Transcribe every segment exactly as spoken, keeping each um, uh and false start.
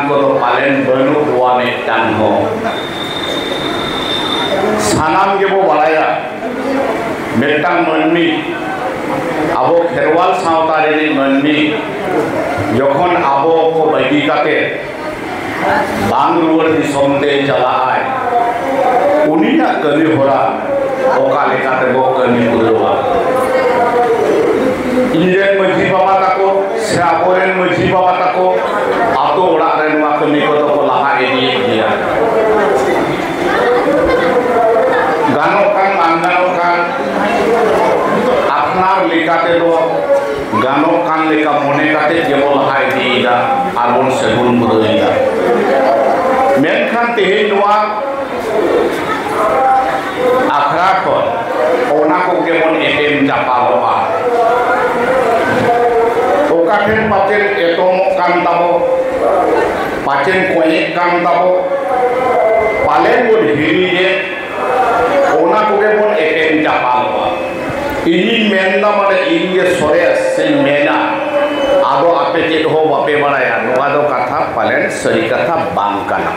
ᱠᱚᱫᱚ ᱯᱟᱞᱮᱱ ᱵᱟᱹᱱᱩᱜ ᱠᱚᱣᱟ ᱢᱤᱫᱴᱟᱝ ᱦᱚᱸ᱾ ᱥᱟᱱᱟᱢ ᱜᱮᱵᱚ ᱵᱟᱲᱟᱭᱟ, ᱢᱤᱫᱴᱟᱝ ᱢᱟᱹᱱᱢᱤ, ᱟᱵᱚ ᱠᱷᱮᱨᱣᱟᱞ ᱥᱟᱶᱛᱟ ᱨᱤᱱᱤᱡ ᱢᱟᱹᱱᱢᱤ ᱡᱚᱠᱷᱚᱱ ᱟᱵᱚ ᱠᱚ ᱵᱟᱹᱜᱤ ᱠᱟᱛᱮ ᱵᱟᱝ ᱨᱩᱣᱟᱹᱲ ᱫᱤᱥᱚᱢ ᱛᱮ ᱪᱟᱞᱟᱜᱼᱟᱭ, ᱩᱱᱤᱭᱟᱜ ᱠᱟᱹᱢᱤ ᱦᱚᱨᱟ ᱚᱠᱟ ᱞᱮᱠᱟ ᱛᱮᱵᱚ ᱠᱟᱹᱢᱤ ᱯᱩᱨᱟᱹᱣᱟ? ᱤᱧᱨᱮᱱ ᱢᱟᱹᱡᱷᱤ ᱵᱟᱵᱟ ᱛᱟᱠᱚ ᱥᱮ ᱟᱵᱚᱨᱮᱱ ᱢᱟᱹᱡᱷᱤ ᱵᱟᱵᱟ ᱛᱟᱠᱚ ᱟᱛᱳ ᱚᱲᱟᱜ ᱨᱮ ᱱᱚᱣᱟ ᱠᱟᱹᱢᱤ ᱠᱚᱫᱚ ᱠᱚ ᱞᱟᱦᱟ ᱤᱫᱤᱭᱮᱫ ᱜᱮᱭᱟ᱾ ᱜᱟᱱᱚᱜ ᱠᱟᱱ ᱵᱟᱝ ᱜᱟᱱᱚᱜ ᱠᱟᱱ ᱟᱯᱱᱟᱨ ᱞᱮᱠᱟ ᱛᱮᱫᱚ ᱜᱟᱱᱚᱜ ᱠᱟᱱ ᱞᱮᱠᱟ ᱢᱚᱱᱮ ᱠᱟᱛᱮ ᱜᱮᱵᱚᱱ ᱞᱟᱦᱟ ᱤᱫᱤᱭᱮᱫᱟ ᱟᱨ ᱵᱚᱱ ᱥᱟᱹᱜᱩᱱ ᱯᱩᱨᱟᱹᱣᱮᱫᱟ᱾ ᱢᱮᱱᱠᱷᱟᱱ ᱛᱮᱦᱮᱧ ᱱᱚᱣᱟ ᱟᱠᱷᱲᱟ ᱠᱷᱚᱱ ᱚᱱᱟ ᱠᱚᱜᱮ ᱵᱚᱱ ᱮᱯᱮᱢ ᱪᱟᱯᱟᱞᱚᱜᱼᱟ᱾ ᱚᱠᱟ ᱴᱷᱮᱱ ᱯᱟᱪᱮᱫ ᱮᱛᱚᱢᱚᱜ ᱠᱟᱱ ᱛᱟᱵᱚ, ᱯᱟᱪᱮᱫ ᱠᱚᱭᱮᱜ ᱠᱟᱱ ᱛᱟᱵᱚ, ᱯᱟᱞᱮᱱ ᱵᱚᱱ ᱦᱤᱲᱤᱧᱮᱫ, ᱚᱱᱟ ᱠᱚᱜᱮ ᱵᱚᱱ ᱮᱯᱮᱢ ᱪᱟᱯᱟᱞᱚᱜᱼᱟ᱾ ᱤᱧᱤᱧ ᱢᱮᱱᱫᱟ, ᱢᱟᱱᱮ ᱤᱧ ᱜᱮ ᱥᱚᱨᱮᱥ ᱥᱮᱧ ᱢᱮᱱᱟ, ᱟᱫᱚ ᱟᱯᱮ ᱪᱮᱫ ᱦᱚᱸ ᱵᱟᱯᱮ ᱵᱟᱲᱟᱭᱟ, ᱱᱚᱣᱟ ᱫᱚ ᱠᱟᱛᱷᱟ ᱯᱟᱞᱮᱱ ᱥᱟᱹᱨᱤ ᱠᱟᱛᱷᱟ ᱵᱟᱝ ᱠᱟᱱᱟ᱾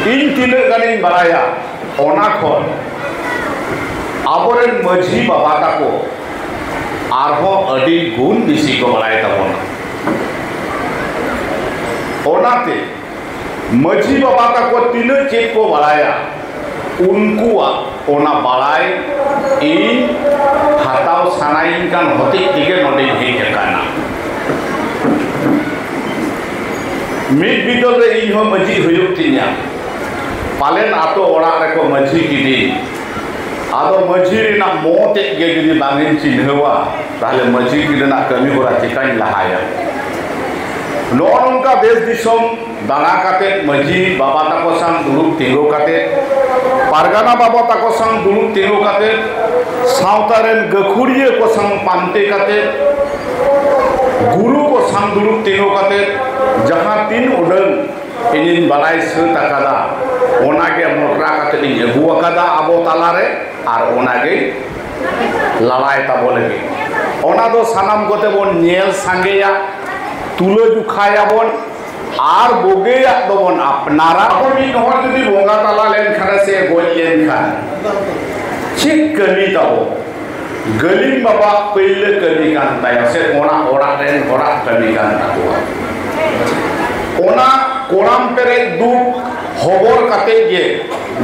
ᱤᱧ ᱛᱤᱱᱟᱹᱜ ᱜᱟᱱᱤᱧ ᱵᱟᱲᱟᱭᱟ, ᱚᱱᱟ ᱠᱷᱚᱱ ᱟᱵᱚᱨᱮᱱ ᱢᱟᱹᱡᱷᱤ ᱵᱟᱵᱟ ᱛᱟᱠᱚ ᱟᱨᱦᱚᱸ ᱟᱹᱰᱤ ᱜᱩᱱ ᱵᱮᱥᱤ ᱠᱚ ᱵᱟᱲᱟᱭ ᱛᱟᱵᱚᱱᱟ᱾ ᱚᱱᱟᱛᱮ ᱢᱟᱹᱡᱷᱤ ᱵᱟᱵᱟ ᱛᱟᱠᱚ ᱛᱤᱱᱟᱹᱜ ᱪᱮᱫ ᱠᱚ ᱵᱟᱲᱟᱭᱟ, ᱩᱱᱠᱩᱣᱟᱜ ᱚᱱᱟ ᱵᱟᱲᱟᱭ ᱤᱧ ᱦᱟᱛᱟᱣ ᱥᱟᱱᱟᱭᱤᱧ ᱠᱟᱱ ᱦᱚᱛᱮᱡ ᱛᱮᱜᱮ ᱱᱚᱰᱮᱧ ᱦᱮᱡ ᱟᱠᱟᱱᱟ᱾ ᱢᱤᱫ ᱵᱤᱫᱟᱹᱞ ᱨᱮ ᱤᱧ ᱦᱚᱸ ᱢᱟᱹᱡᱷᱤ ᱦᱩᱭᱩᱜ ᱛᱤᱧᱟ, ᱯᱟᱞᱮᱱ ᱟᱛᱳ ᱚᱲᱟᱜ ᱨᱮᱠᱚ ᱢᱟᱹᱡᱷᱤ ᱠᱤᱫᱤᱧ᱾ ᱟᱫᱚ ᱢᱟᱹᱡᱷᱤ ᱨᱮᱱᱟᱜ ᱢᱚ ᱛᱮᱫ ᱜᱮ ᱡᱩᱫᱤ ᱵᱟᱝ ᱤᱧ ᱪᱤᱱᱦᱟᱹᱣᱟ, ᱛᱟᱦᱞᱮ ᱢᱟᱹᱡᱷᱤ ᱨᱮᱱᱟᱜ ᱠᱟᱹᱢᱤ ᱦᱚᱨᱟ ᱪᱤᱠᱟᱹᱧ ᱞᱟᱦᱟᱭᱟ? ᱱᱚᱜᱼᱚ ᱱᱚᱝᱠᱟ ᱫᱮᱥ ᱫᱤᱥᱚᱢ ᱫᱟᱬᱟ ᱠᱟᱛᱮ, ᱢᱟᱹᱡᱷᱤ ᱵᱟᱵᱟ ᱛᱟᱠᱚ ᱥᱟᱶ ᱫᱩᱲᱩᱵ ᱛᱤᱸᱜᱩ ᱠᱟᱛᱮ, ᱯᱟᱨᱜᱟᱱᱟ ᱵᱟᱵᱟ ᱛᱟᱠᱚ ᱥᱟᱶ ᱫᱩᱲᱩᱵ ᱛᱤᱸᱜᱩ ᱠᱟᱛᱮ, ᱥᱟᱶᱛᱟ ᱨᱮᱱ ᱜᱟᱹᱠᱷᱩᱲᱤᱭᱟᱹ ᱠᱚ ᱥᱟᱶ ᱯᱟᱱᱛᱮ ᱠᱟᱛᱮ, ᱜᱩᱨᱩ ᱠᱚ ᱥᱟᱶ ᱫᱩᱲᱩᱵ ᱛᱤᱸᱜᱩ ᱠᱟᱛᱮ, ᱡᱟᱦᱟᱸ ᱛᱤᱱ ᱩᱰᱟᱹᱝ ᱤᱧᱤᱧ ᱵᱟᱲᱟᱭ ᱥᱟᱹᱛ ᱟᱠᱟᱫᱟ, ᱚᱱᱟᱜᱮ ᱢᱚᱴᱨᱟ ᱠᱟᱛᱮ ᱤᱧ ᱟᱹᱜᱩ ᱟᱠᱟᱫᱟ ᱟᱵᱚ ᱛᱟᱞᱟᱨᱮ, ᱟᱨ ᱚᱱᱟᱜᱮ ᱞᱟᱲᱟᱭ ᱛᱟᱵᱚ ᱞᱟᱹᱜᱤᱫ᱾ ᱚᱱᱟ ᱫᱚ ᱥᱟᱱᱟᱢ ᱠᱚᱛᱮ ᱵᱚᱱ ᱧᱮᱞ ᱥᱟᱸᱜᱮᱭᱟ, ᱛᱩᱞᱟᱹ ᱡᱚᱠᱷᱟᱭᱟᱵᱚᱱ, ᱟᱨ ᱵᱩᱜᱤᱭᱟᱜ ᱫᱚᱵᱚᱱ ᱟᱯᱱᱟᱨᱟ᱾ ᱟᱵᱚ ᱢᱤᱫ ᱦᱚᱲ ᱡᱩᱫᱤ ᱵᱚᱸᱜᱟ ᱛᱟᱞᱟ ᱞᱮᱱᱠᱷᱟᱱ ᱥᱮ ᱜᱚᱡ ᱞᱮᱱᱠᱷᱟᱱ, ᱪᱮᱫ ᱠᱟᱹᱢᱤ ᱛᱟᱵᱚ? ᱜᱟᱹᱞᱤᱢ ᱵᱟᱵᱟᱣᱟᱜ ᱯᱟᱹᱭᱞᱟᱹ ᱠᱟᱹᱢᱤ ᱠᱟᱱ ᱛᱟᱭᱟ, ᱥᱮ ᱚᱱᱟ ᱚᱲᱟᱜ ᱨᱮᱱ ᱦᱚᱲᱟᱜ ᱠᱟᱹᱢᱤ ᱠᱟᱱ ᱛᱟᱠᱚᱣᱟ᱾ ᱚᱱᱟ ᱠᱚᱲᱟᱢ ᱯᱮᱨᱮᱡ ᱫᱩᱠ ᱦᱚᱵᱚᱨ ᱠᱟᱛᱮ ᱜᱮ,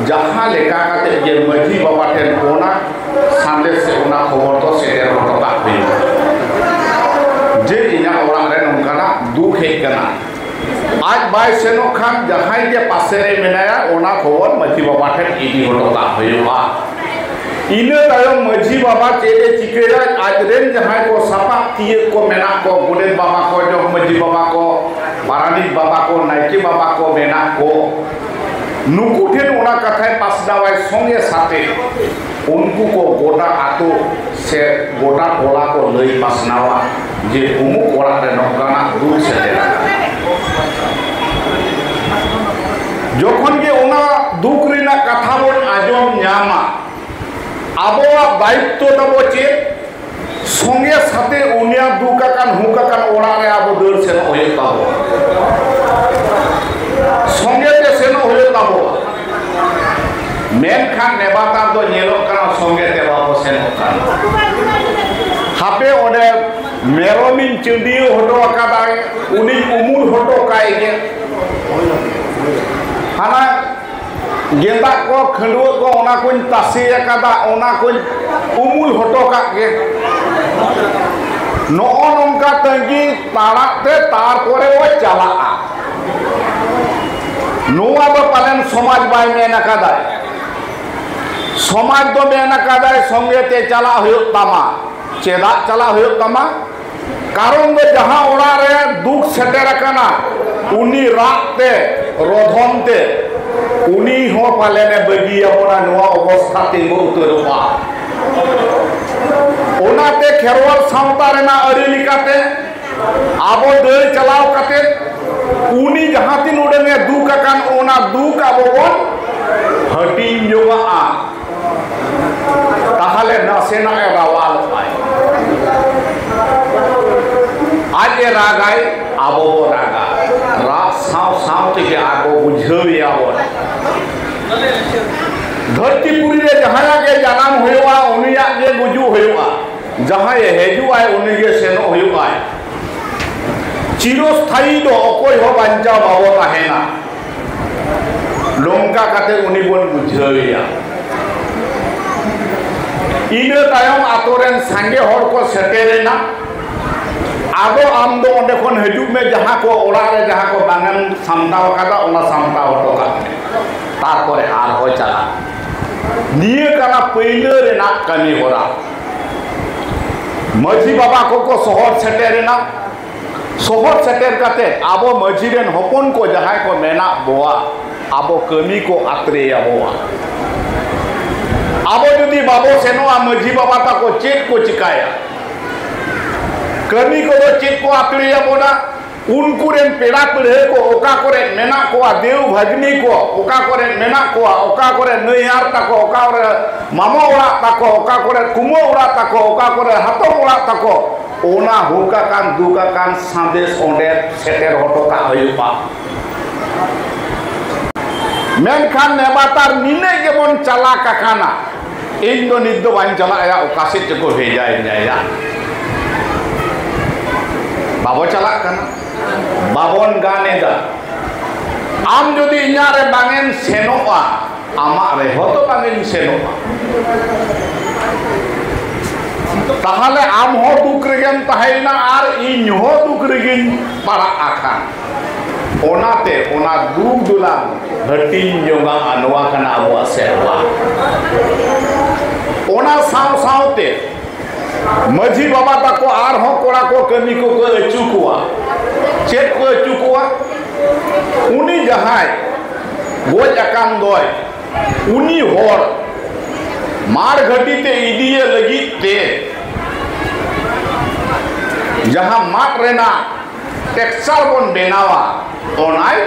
ᱡᱟᱦᱟᱸ ᱞᱮᱠᱟ ᱠᱟᱛᱮ ᱜᱮ ᱢᱟᱹᱡᱷᱤ ᱵᱟᱵᱟ ᱴᱷᱮᱱ ᱚᱱᱟ ᱥᱟᱸᱫᱮᱥ ᱥᱮ ᱚᱱᱟ ᱠᱷᱚᱵᱚᱨ ᱫᱚ ᱥᱮᱴᱮᱨ ᱦᱚᱴᱚ ᱠᱟᱜ ᱦᱩᱭᱩᱜᱼᱟ, ᱡᱮ ᱤᱧᱟᱹᱜ ᱚᱲᱟᱜ ᱨᱮ ᱱᱚᱝᱠᱟᱱᱟᱜ ᱫᱩᱠ ᱦᱮᱡ ᱠᱟᱱᱟ᱾ ᱟᱡ ᱵᱟᱭ ᱥᱮᱱᱚᱜ ᱠᱷᱟᱱ ᱡᱟᱦᱟᱸᱭ ᱜᱮ ᱯᱟᱥᱮ ᱨᱮ ᱢᱮᱱᱟᱭᱟ, ᱚᱱᱟ ᱠᱷᱚᱵᱚᱨ ᱢᱟᱹᱡᱷᱤ ᱵᱟᱵᱟ ᱴᱷᱮᱱ ᱤᱫᱤ ᱦᱚᱴᱚ ᱠᱟᱜ ᱦᱩᱭᱩᱜᱼᱟ᱾ ᱤᱱᱟᱹ ᱛᱟᱭᱚᱢ ᱢᱟᱹᱡᱷᱤ ᱵᱟᱵᱟ ᱪᱮᱫ ᱮ ᱪᱤᱠᱟᱹᱭᱟ? ᱟᱡ ᱨᱮᱱ ᱡᱟᱦᱟᱸᱭ ᱠᱚ ᱥᱟᱯᱟᱵ ᱛᱤᱭᱟᱹᱜ ᱠᱚ ᱢᱮᱱᱟᱜ ᱠᱚ, ᱜᱚᱰᱮᱛ ᱵᱟᱵᱟ ᱠᱚ, ᱡᱚᱜᱽ ᱢᱟᱹᱡᱷᱤ ᱵᱟᱵᱟ ᱠᱚ, ᱯᱟᱨᱟᱱᱤᱠ ᱵᱟᱵᱟ ᱠᱚ, ᱱᱟᱭᱠᱮ ᱵᱟᱵᱟ ᱠᱚ ᱢᱮᱱᱟᱜ ᱠᱚ, ᱱᱩᱠᱩ ᱴᱷᱮᱱ ᱚᱱᱟ ᱠᱟᱛᱷᱟᱭ ᱯᱟᱥᱱᱟᱣᱟᱭ ᱥᱚᱸᱜᱮ ᱥᱟᱛᱮ᱾ ᱩᱱᱠᱩ ᱠᱚ ᱜᱚᱴᱟ ᱟᱛᱳ ᱥᱮ ᱜᱚᱴᱟ ᱴᱚᱞᱟ ᱠᱚ ᱞᱟᱹᱭ ᱯᱟᱥᱱᱟᱣᱟ ᱡᱮ ᱩᱢᱩᱠ ᱚᱲᱟᱜ ᱨᱮ ᱱᱚᱝᱠᱟᱱᱟᱜ ᱫᱩᱠ ᱥᱮᱴᱮᱨ ᱟᱠᱟᱱᱟ᱾ ᱡᱚᱠᱷᱚᱱ ᱜᱮ ᱚᱱᱟ ᱫᱩᱠ ᱨᱮᱱᱟᱜ ᱠᱟᱛᱷᱟ ᱵᱚᱱ ᱟᱸᱡᱚᱢ ᱧᱟᱢᱟ, ᱟᱵᱚᱣᱟᱜ ᱫᱟᱭᱤᱛᱛᱚ ᱛᱟᱵᱚ ᱪᱮᱫ? ᱥᱚᱸᱜᱮ ᱥᱟᱛᱮ ᱩᱱᱤᱭᱟᱜ ᱫᱩᱠ ᱟᱠᱟᱱ, ᱦᱩᱠ ᱟᱠᱟᱱ ᱚᱲᱟᱜ ᱨᱮ ᱟᱵᱚ ᱫᱟᱹᱲ ᱥᱮᱱᱚᱜ ᱦᱩᱭᱩᱜ ᱛᱟᱵᱚᱱᱟ᱾ ᱥᱚᱸᱜᱮ ᱛᱮ ᱥᱮᱱᱚᱜ ᱦᱩᱭᱩᱜ ᱛᱟᱵᱚᱱᱟ᱾ ᱢᱮᱱᱠᱷᱟᱱ ᱱᱮᱵᱟᱛᱟᱨ ᱫᱚ ᱧᱮᱞᱚᱜ ᱠᱟᱱᱟ, ᱥᱚᱸᱜᱮ ᱛᱮ ᱵᱟᱵᱚ ᱥᱮᱱᱚᱜ ᱠᱟᱱᱟ᱾ ᱦᱟᱯᱮ, ᱚᱸᱰᱮ ᱢᱮᱨᱚᱢᱤᱧ ᱪᱟᱹᱰᱤᱭᱟᱹ ᱦᱚᱴᱚ ᱟᱠᱟᱫᱟᱭ, ᱩᱱᱤᱧ ᱩᱢᱩᱞ ᱦᱚᱴᱚ ᱠᱟᱭ ᱜᱮ᱾ ᱦᱟᱱᱟ ᱜᱮᱸᱫᱟᱜ ᱠᱚ, ᱠᱷᱟᱹᱰᱣᱟᱹᱜ ᱠᱚ, ᱚᱱᱟ ᱠᱚᱧ ᱛᱟᱥᱮ ᱟᱠᱟᱫᱟ, ᱚᱱᱟ ᱠᱚᱧ ᱩᱢᱩᱞ ᱦᱚᱴᱚ ᱠᱟᱜ ᱜᱮ᱾ ᱱᱚᱜᱼᱚ ᱱᱚᱝᱠᱟ ᱛᱟᱺᱜᱤ ᱛᱟᱲᱟᱜ ᱛᱮ ᱛᱟᱨᱯᱚᱨᱮ ᱵᱚ ᱪᱟᱞᱟᱜᱼᱟ᱾ ᱱᱚᱣᱟ ᱫᱚ ᱯᱟᱞᱮᱱ ᱥᱚᱢᱟᱡᱽ ᱵᱟᱭ ᱢᱮᱱ ᱟᱠᱟᱫᱟᱭ᱾ ᱥᱚᱢᱟᱡᱽ ᱫᱚ ᱢᱮᱱ ᱟᱠᱟᱫᱟᱭ, ᱥᱚᱸᱜᱮ ᱛᱮ ᱪᱟᱞᱟᱜ ᱦᱩᱭᱩᱜ ᱛᱟᱢᱟ᱾ ᱪᱮᱫᱟᱜ ᱪᱟᱞᱟᱜ ᱦᱩᱭᱩᱜ ᱛᱟᱢᱟ? ᱠᱟᱨᱚᱱ ᱫᱚ ᱡᱟᱦᱟᱸ ᱚᱲᱟᱜ ᱨᱮ ᱫᱩᱠ ᱥᱮᱴᱮᱨ ᱟᱠᱟᱱᱟ, ᱩᱱᱤ ᱨᱟᱜ ᱛᱮ, ᱨᱚᱫᱷᱚᱱ ᱛᱮ, ᱩᱱᱤ ᱦᱚᱸ ᱯᱟᱞᱮᱱ ᱮ ᱵᱟᱹᱜᱤᱭᱟᱵᱚᱱᱟ, ᱱᱚᱣᱟ ᱚᱵᱚᱥᱛᱷᱟ ᱛᱤᱸᱜᱩ ᱩᱛᱟᱹᱨᱚᱜᱼᱟ᱾ ᱚᱱᱟᱛᱮ ᱠᱷᱮᱨᱣᱟᱞ ᱥᱟᱶᱛᱟ ᱨᱮᱱᱟᱜ ᱟᱹᱨᱤ ᱞᱮᱠᱟᱛᱮ ᱟᱵᱚ ᱫᱟᱹᱲ ᱪᱟᱞᱟᱣ ᱠᱟᱛᱮ ᱩᱱᱤ ᱡᱟᱦᱟᱸ ᱛᱤᱱ ᱩᱰᱟᱹᱝ ᱮ ᱫᱩᱠ ᱟᱠᱟᱱ, ᱚᱱᱟ ᱫᱩᱠ ᱟᱵᱚ ᱵᱚᱱ ᱦᱟᱹᱴᱤᱧ ᱡᱚᱝᱟᱜᱼᱟ᱾ ᱛᱟᱦᱞᱮ ᱱᱟᱥᱮᱱᱟᱜ ᱮ ᱨᱟᱣᱟᱞᱚᱜᱼᱟᱭ᱾ ᱟᱡ ᱮ ᱨᱟᱜᱟᱭ, ᱟᱵᱚ ᱵᱚ ᱨᱟᱜᱟ᱾ ᱨᱟᱜ ᱯᱩᱨᱤ ᱨᱮ ᱡᱟᱦᱟᱸᱭᱟᱜ ᱜᱮ ᱡᱟᱱᱟᱢ ᱦᱩᱭᱩᱜᱼᱟ, ᱩᱱᱤᱭᱟᱜ ᱜᱮ ᱜᱩᱡᱩᱜ ᱦᱩᱭᱩᱜᱼᱟ᱾ ᱡᱟᱦᱟᱸᱭᱮ ᱦᱤᱡᱩᱜᱼᱟᱭ, ᱩᱱᱤᱜᱮ ᱥᱮᱱᱚᱜ ᱦᱩᱭᱩᱜᱼᱟᱭ᱾ ᱪᱤᱨᱚᱥᱛᱷᱟᱭᱤ ᱫᱚ ᱚᱠᱚᱭ ᱦᱚᱸ ᱵᱟᱧᱪᱟᱣ ᱵᱟᱵᱚ ᱛᱟᱦᱮᱱᱟ᱾ ᱱᱚᱝᱠᱟ ᱠᱟᱛᱮ ᱩᱱᱤ ᱵᱚᱱ ᱵᱩᱡᱷᱟᱹᱣᱮᱭᱟ᱾ ᱤᱱᱟᱹ ᱛᱟᱭᱚᱢ ᱟᱛᱳ ᱨᱮᱱ ᱥᱟᱸᱜᱮ ᱦᱚᱲ ᱠᱚ ᱥᱮᱴᱮᱨᱮᱱᱟ᱾ ᱟᱫᱚ ᱟᱢ ᱫᱚ ᱚᱸᱰᱮ ᱠᱷᱚᱱ ᱦᱤᱡᱩᱜ ᱢᱮ, ᱡᱟᱦᱟᱸ ᱠᱚ ᱚᱲᱟᱜ ᱨᱮ ᱡᱟᱦᱟᱸ ᱠᱚ ᱵᱟᱝ ᱮᱢ ᱥᱟᱢᱴᱟᱣ ᱟᱠᱟᱫᱟ, ᱚᱱᱟ ᱥᱟᱢᱴᱟᱣ ᱦᱚᱴᱚ ᱠᱟᱜ ᱢᱮ᱾ ᱛᱟᱨᱯᱚᱨᱮ ᱟᱨᱦᱚᱸ ᱪᱟᱞᱟᱜ᱾ ᱱᱤᱭᱟᱹ ᱠᱟᱱᱟ ᱯᱟᱹᱭᱞᱟᱹ ᱨᱮᱱᱟᱜ ᱠᱟᱹᱢᱤ ᱦᱚᱨᱟ᱾ ᱢᱟᱹᱡᱷᱤ ᱵᱟᱵᱟ ᱠᱚᱠᱚ ᱥᱚᱦᱚᱨ ᱥᱮᱴᱮᱨᱮᱱᱟ᱾ ᱥᱚᱦᱚᱨ ᱥᱮᱴᱮᱨ ᱠᱟᱛᱮ ᱟᱵᱚ ᱢᱟᱹᱡᱷᱤ ᱨᱮᱱ ᱦᱚᱯᱚᱱ ᱠᱚ ᱡᱟᱦᱟᱸᱭ ᱠᱚ ᱢᱮᱱᱟᱜ ᱵᱚᱣᱟ, ᱟᱵᱚ ᱠᱟᱹᱢᱤ ᱠᱚ ᱟᱛᱨᱮᱭᱟᱵᱚᱣᱟ᱾ ᱟᱵᱚ ᱡᱩᱫᱤ ᱵᱟᱵᱚ ᱥᱮᱱᱚᱜᱼᱟ, ᱢᱟᱹᱡᱷᱤ ᱵᱟᱵᱟ ᱛᱟᱠᱚ ᱪᱮᱫ ᱠᱚ ᱪᱤᱠᱟᱭᱟ? ᱠᱟᱹᱢᱤ ᱠᱚᱫᱚ ᱪᱮᱫ ᱠᱚ ᱟᱛᱨᱮᱭᱟᱵᱚᱱᱟ? ᱩᱱᱠᱩ ᱨᱮᱱ ᱯᱮᱲᱟ ᱯᱤᱲᱦᱟᱹ ᱠᱚ ᱚᱠᱟ ᱠᱚᱨᱮ ᱢᱮᱱᱟᱜ ᱠᱚᱣᱟ, ᱫᱮᱣ ᱵᱷᱟᱹᱜᱽᱱᱤ ᱠᱚ ᱚᱠᱟ ᱠᱚᱨᱮ ᱢᱮᱱᱟᱜ ᱠᱚᱣᱟ, ᱚᱠᱟ ᱠᱚᱨᱮ ᱱᱟᱹᱭᱦᱟᱨ ᱛᱟᱠᱚ, ᱚᱠᱟ ᱠᱚᱨᱮ ᱢᱟᱢᱟ ᱚᱲᱟᱜ ᱛᱟᱠᱚ, ᱚᱠᱟ ᱠᱚᱨᱮ ᱠᱩᱢᱟᱹ ᱚᱲᱟᱜ ᱛᱟᱠᱚ, ᱚᱠᱟ ᱠᱚᱨᱮ ᱦᱟᱛᱚᱢ ᱚᱲᱟᱜ ᱛᱟᱠᱚ, ᱚᱱᱟ ᱦᱩᱠ ᱟᱠᱟᱱ ᱫᱩᱠ ᱟᱠᱟᱱ ᱥᱟᱸᱫᱮᱥ ᱚᱸᱰᱮ ᱥᱮᱴᱮᱨ ᱦᱚᱴᱚ ᱠᱟᱜ ᱦᱩᱭᱩᱜᱼᱟ᱾ ᱢᱮᱱᱠᱷᱟᱱ ᱱᱮᱵᱟᱛᱟᱨ ᱱᱤᱱᱟᱹᱜ ᱜᱮᱵᱚᱱ ᱪᱟᱞᱟᱠ ᱟᱠᱟᱱᱟ, ᱤᱧ ᱫᱚ ᱱᱤᱛ ᱫᱚ ᱵᱟᱹᱧ ᱪᱟᱞᱟᱜᱼᱟ, ᱚᱠᱟ ᱥᱮᱫ ᱪᱚᱠᱚ ᱵᱷᱮᱡᱟᱭᱤᱧᱟ ᱭᱟ᱾ ᱵᱟᱵᱚ ᱪᱟᱞᱟᱜ ᱠᱟᱱᱟ, ᱵᱟᱵᱚᱱ ᱜᱟᱱ ᱮᱫᱟ᱾ ᱟᱢ ᱡᱩᱫᱤ ᱤᱧᱟᱹᱜ ᱨᱮ ᱵᱟᱝ ᱮᱢ ᱥᱮᱱᱚᱜᱼᱟ, ᱟᱢᱟᱜ ᱨᱮᱦᱚᱸ ᱛᱚ ᱵᱟᱝ ᱤᱧ ᱥᱮᱱᱚᱜᱼᱟ᱾ ᱛᱟᱦᱚᱞᱮ ᱟᱢ ᱦᱚᱸ ᱫᱩᱠ ᱨᱮᱜᱮᱢ ᱛᱟᱦᱮᱸᱭᱮᱱᱟ ᱟᱨ ᱤᱧ ᱦᱚᱸ ᱫᱩᱠ ᱨᱮᱜᱮᱧ ᱯᱟᱲᱟᱜ ᱟᱠᱟᱱ᱾ ᱚᱱᱟᱛᱮ ᱚᱱᱟ ᱫᱩᱠ ᱫᱚᱞᱟᱝ ᱦᱟᱹᱴᱤᱧ ᱡᱚᱝᱟᱜᱼᱟ, ᱱᱚᱣᱟ ᱠᱟᱱᱟ ᱟᱵᱚᱣᱟᱜ ᱥᱮᱨᱣᱟ᱾ ᱚᱱᱟ ᱥᱟᱶ ᱥᱟᱶᱛᱮ ᱢᱟᱹᱡᱷᱤ ᱵᱟᱵᱟ ᱛᱟᱠᱚ ᱟᱨᱦᱚᱸ ᱠᱚᱲᱟ ᱠᱚ ᱠᱟᱹᱢᱤ ᱠᱚᱠᱚ ᱟᱹᱪᱩ ᱠᱚᱣᱟ᱾ ᱪᱮᱫ ᱠᱚ ᱟᱹᱪᱩ ᱠᱚᱣᱟ? ᱩᱱᱤ ᱡᱟᱦᱟᱸᱭ ᱜᱚᱡ ᱟᱠᱟᱱ ᱫᱚᱭ, ᱩᱱᱤ ᱦᱚᱲ ᱢᱟᱲ ᱜᱷᱟᱹᱴᱤ ᱛᱮ ᱤᱫᱤᱭᱮ ᱞᱟᱹᱜᱤᱫ ᱛᱮ ᱡᱟᱦᱟᱸ ᱢᱟᱫ ᱨᱮᱱᱟᱜ ᱴᱮᱠᱪᱟᱨ ᱵᱚᱱ ᱵᱮᱱᱟᱣᱟ, ᱚᱱᱟᱭ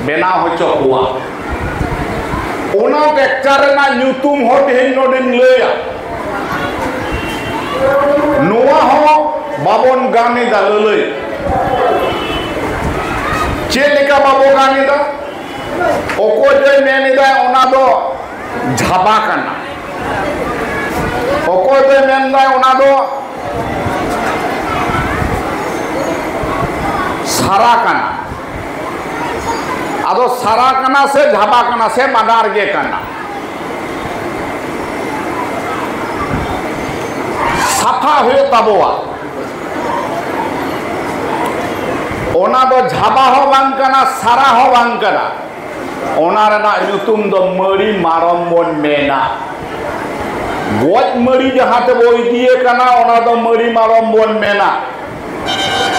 ᱵᱮᱱᱟᱣ ᱦᱚᱪᱚ ᱠᱚᱣᱟ᱾ ᱚᱱᱟ ᱴᱮᱠᱪᱟᱨ ᱨᱮᱱᱟᱜ ᱧᱩᱛᱩᱢ ᱦᱚᱸ ᱛᱮᱦᱮᱧ ᱱᱚᱰᱮᱧ ᱞᱟᱹᱭᱟ᱾ ᱱᱚᱣᱟ ᱦᱚᱸ ᱵᱟᱵᱚᱱ ᱜᱟᱱ ᱮᱫᱟ ᱞᱟᱹᱞᱟᱹᱭ᱾ ᱪᱮᱫ ᱞᱮᱠᱟ ᱵᱟᱵᱚ ᱜᱟᱱ ᱮᱫᱟ? ᱚᱠᱚᱭ ᱫᱚᱭ ᱢᱮᱱ ᱮᱫᱟ ᱚᱱᱟ ᱫᱚ ᱡᱷᱟᱵᱟ ᱠᱟᱱᱟ᱾ ᱚᱠᱚᱭ ᱫᱚᱭ ᱢᱮᱱᱫᱟᱭ ᱚᱱᱟ ᱫᱚ ᱥᱟᱨᱟ ᱠᱟᱱᱟ᱾ ᱟᱫᱚ ᱥᱟᱨᱟ ᱠᱟᱱᱟ ᱥᱮ ᱡᱷᱟᱵᱟ ᱠᱟᱱᱟ ᱥᱮ ᱵᱟᱱᱟᱨ ᱜᱮ ᱠᱟᱱᱟ, ᱥᱟᱯᱷᱟ ᱦᱩᱭᱩᱜ ᱛᱟᱵᱚᱣᱟ᱾ ᱚᱱᱟ ᱫᱚ ᱡᱷᱟᱵᱟ ᱦᱚᱸ ᱵᱟᱝ ᱠᱟᱱᱟ, ᱥᱟᱨᱟ ᱦᱚᱸ ᱵᱟᱝ ᱠᱟᱱᱟ᱾ ᱚᱱᱟ ᱨᱮᱱᱟᱜ ᱧᱩᱛᱩᱢ ᱫᱚ ᱢᱟᱹᱲᱤ ᱢᱟᱲᱚᱢ ᱵᱚᱱ ᱢᱮᱱᱟ᱾ ᱜᱚᱡ ᱢᱟᱹᱲᱤ ᱡᱟᱦᱟᱸ ᱛᱮᱵᱚ ᱤᱫᱤᱭᱮ ᱠᱟᱱᱟ, ᱚᱱᱟ ᱫᱚ ᱢᱟᱹᱲᱤ ᱢᱟᱲᱚᱢ ᱵᱚᱱ ᱢᱮᱱᱟ᱾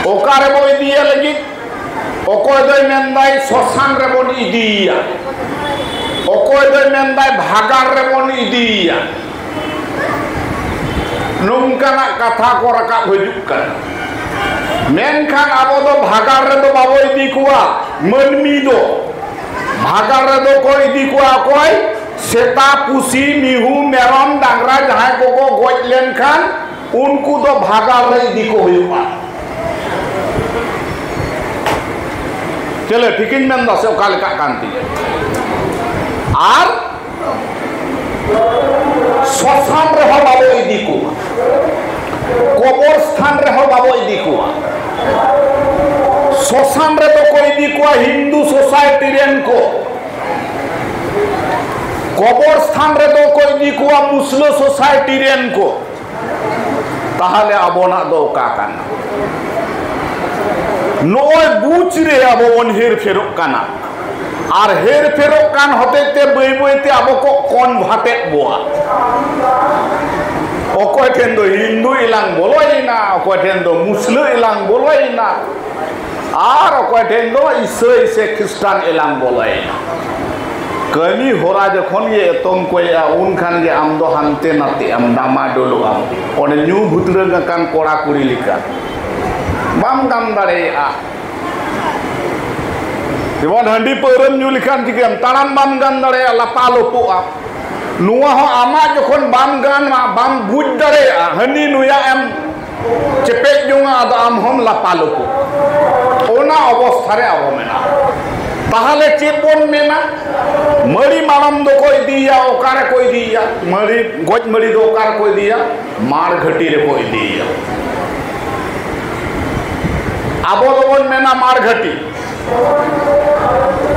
ᱚᱠᱟ ᱨᱮᱵᱚ ᱤᱫᱤᱭᱮ ᱞᱟᱹᱜᱤᱫ? ᱚᱠᱚᱭ ᱫᱚᱭ ᱢᱮᱱᱫᱟᱭ ᱥᱚᱥᱟᱱ ᱨᱮᱵᱚᱱ ᱤᱫᱤᱭᱮᱭᱟ, ᱚᱠᱚᱭ ᱫᱚᱭ ᱢᱮᱱᱫᱟᱭ ᱵᱷᱟᱜᱟᱨ ᱨᱮᱵᱚᱱ ᱤᱫᱤᱭᱮᱭᱟ᱾ ᱱᱚᱝᱠᱟᱱᱟᱜ ᱠᱟᱛᱷᱟ ᱠᱚ ᱨᱟᱠᱟᱵ ᱦᱤᱡᱩᱜ ᱠᱟᱱᱟ᱾ ᱢᱮᱱᱠᱷᱟᱱ ᱟᱵᱚ ᱫᱚ ᱵᱷᱟᱜᱟᱨ ᱨᱮᱫᱚ ᱵᱟᱵᱚ ᱤᱫᱤ ᱠᱚᱣᱟ᱾ ᱢᱟᱹᱱᱢᱤ ᱫᱚ ᱵᱷᱟᱜᱟᱨ ᱨᱮᱫᱚ ᱠᱚ ᱤᱫᱤ ᱠᱚᱣᱟ ᱚᱠᱚᱭ? ᱥᱮᱛᱟ, ᱯᱩᱥᱤ, ᱢᱤᱦᱩ, ᱢᱮᱨᱚᱢ, ᱰᱟᱝᱨᱟ ᱡᱟᱦᱟᱸᱭ ᱠᱚᱠᱚ ᱜᱚᱡ ᱞᱮᱱᱠᱷᱟᱱ ᱩᱱᱠᱩ ᱫᱚ ᱵᱷᱟᱜᱟᱨ ᱨᱮ ᱤᱫᱤ ᱠᱚ ᱦᱩᱭᱩᱜᱼᱟ᱾ ᱪᱮᱞᱮ ᱴᱷᱤᱠᱤᱧ ᱢᱮᱱ ᱫᱟ ᱥᱮ ᱚᱠᱟ ᱞᱮᱠᱟᱜ ᱠᱟᱱ ᱛᱤᱧᱟ? ᱟᱨ ᱥᱚᱥᱟᱱ ᱨᱮᱦᱚᱸ ᱵᱟᱵᱚ ᱤᱫᱤ ᱠᱚᱣᱟ, ᱠᱚᱵᱚᱨ ᱥᱛᱷᱟᱱ ᱨᱮᱦᱚᱸ ᱵᱟᱵᱚ ᱤᱫᱤ ᱠᱚᱣᱟ᱾ ᱥᱚᱥᱟᱱ ᱨᱮᱫᱚ ᱠᱚ ᱤᱫᱤ ᱠᱚᱣᱟ ᱦᱤᱱᱫᱩ ᱥᱳᱥᱟᱭᱴᱤ ᱨᱮᱱ ᱠᱚ, ᱠᱚᱵᱚᱨ ᱥᱛᱷᱟᱱ ᱨᱮᱫᱚ ᱠᱚ ᱤᱫᱤ ᱠᱚᱣᱟ ᱢᱩᱥᱞᱟᱹ ᱥᱳᱥᱟᱭᱴᱤ ᱨᱮᱱ ᱠᱚ᱾ ᱛᱟᱦᱞᱮ ᱟᱵᱚᱱᱟᱜ ᱫᱚ ᱚᱠᱟ ᱠᱟᱱᱟ? ᱱᱚᱜᱼᱚᱭ ᱵᱩᱡᱽ ᱨᱮ ᱟᱵᱚ ᱵᱚᱱ ᱦᱮᱨ ᱯᱷᱮᱨᱚᱜ ᱠᱟᱱᱟ, ᱟᱨ ᱦᱮᱨ ᱯᱷᱮᱨᱚᱜ ᱠᱟᱱ ᱦᱚᱛᱮᱡ ᱛᱮ ᱵᱟᱹᱭ ᱵᱟᱹᱭ ᱛᱮ ᱟᱵᱚ ᱠᱚ ᱠᱚᱱᱵᱷᱟᱨᱴᱮᱫ ᱵᱚᱣᱟ᱾ ᱚᱠᱚᱭ ᱴᱷᱮᱱ ᱫᱚ ᱦᱤᱱᱫᱩ ᱮᱞᱟᱝ ᱵᱚᱞᱚᱭᱮᱱᱟ, ᱚᱠᱚᱭ ᱴᱷᱮᱱ ᱫᱚ ᱢᱩᱥᱞᱟᱹ ᱮᱞᱟᱝ ᱵᱚᱞᱚᱭᱮᱱᱟ, ᱟᱨ ᱚᱠᱚᱭ ᱴᱷᱮᱱ ᱫᱚ ᱤᱥᱟᱹᱭ ᱥᱮ ᱠᱷᱨᱤᱥᱴᱟᱱ ᱮᱞᱟᱝ ᱵᱚᱞᱚᱭᱮᱱᱟ᱾ ᱠᱟᱹᱢᱤ ᱦᱚᱨᱟ ᱡᱚᱠᱷᱚᱱ ᱜᱮ ᱮᱛᱚᱢ ᱠᱚᱭᱮᱜᱼᱟ, ᱩᱱ ᱠᱷᱟᱱ ᱜᱮ ᱟᱢ ᱫᱚ ᱦᱟᱱᱛᱮ ᱱᱟᱛᱮᱜ ᱟᱢ, ᱰᱟᱢᱟᱰᱳᱞᱚᱜ ᱟᱢ, ᱚᱸᱰᱮ ᱧᱩ ᱵᱷᱩᱛᱲᱟᱹᱝ ᱟᱠᱟᱱ ᱠᱚᱲᱟ ᱠᱩᱲᱤ ᱞᱮᱠᱟ ᱵᱟᱢ ᱜᱟᱱ ᱫᱟᱲᱮᱭᱟᱜᱼᱟ᱾ ᱡᱮᱢᱚᱱ ᱦᱟᱺᱰᱤ ᱯᱟᱹᱣᱨᱟᱹᱢ ᱧᱩ ᱞᱮᱠᱷᱟᱱ ᱪᱤᱠᱟᱹᱭᱟᱢ? ᱛᱟᱲᱟᱢ ᱵᱟᱢ ᱜᱟᱱ ᱫᱟᱲᱮᱭᱟᱜᱼᱟ, ᱞᱟᱯᱟ ᱞᱳᱯᱳᱜᱼᱟ᱾ ᱱᱚᱣᱟ ᱦᱚᱸ ᱟᱢᱟᱜ ᱡᱚᱠᱷᱚᱱ ᱵᱟᱢ ᱜᱟᱱᱟ, ᱵᱟᱢ ᱵᱩᱡᱽ ᱫᱟᱲᱮᱭᱟᱜᱼᱟ, ᱦᱟᱹᱱᱤ ᱱᱩᱭᱟᱜ ᱮᱢ ᱪᱮᱯᱮᱡ ᱡᱚᱝᱟ, ᱟᱫᱚ ᱟᱢ ᱦᱚᱸᱢ ᱞᱟᱯᱟ ᱞᱳᱯᱳᱜᱼᱟ᱾ ᱚᱱᱟ ᱚᱵᱚᱥᱛᱷᱟ ᱨᱮ ᱟᱵᱚ ᱢᱮᱱᱟᱜ ᱵᱚᱱᱟ᱾ ᱛᱟᱦᱚᱞᱮ ᱪᱮᱫ ᱵᱚᱱ ᱢᱮᱱᱟ? ᱢᱟᱹᱲᱤ ᱢᱟᱲᱟᱝ ᱫᱚᱠᱚ ᱤᱫᱤᱭᱟ, ᱚᱠᱟ ᱨᱮᱠᱚ ᱤᱫᱤᱭᱟ? ᱢᱟᱹᱲᱤ, ᱜᱚᱡ ᱢᱟᱹᱲᱤ ᱫᱚ ᱚᱠᱟ ᱨᱮᱠᱚ ᱤᱫᱤᱭᱟ? ᱢᱟᱲ ᱜᱷᱟᱹᱴᱤ ᱨᱮᱠᱚ ᱤᱫᱤᱭᱟ᱾ ᱟᱵᱚ ᱫᱚᱵᱚᱱ ᱢᱮᱱᱟ ᱢᱟᱲ ᱜᱷᱟᱹᱴᱤ᱾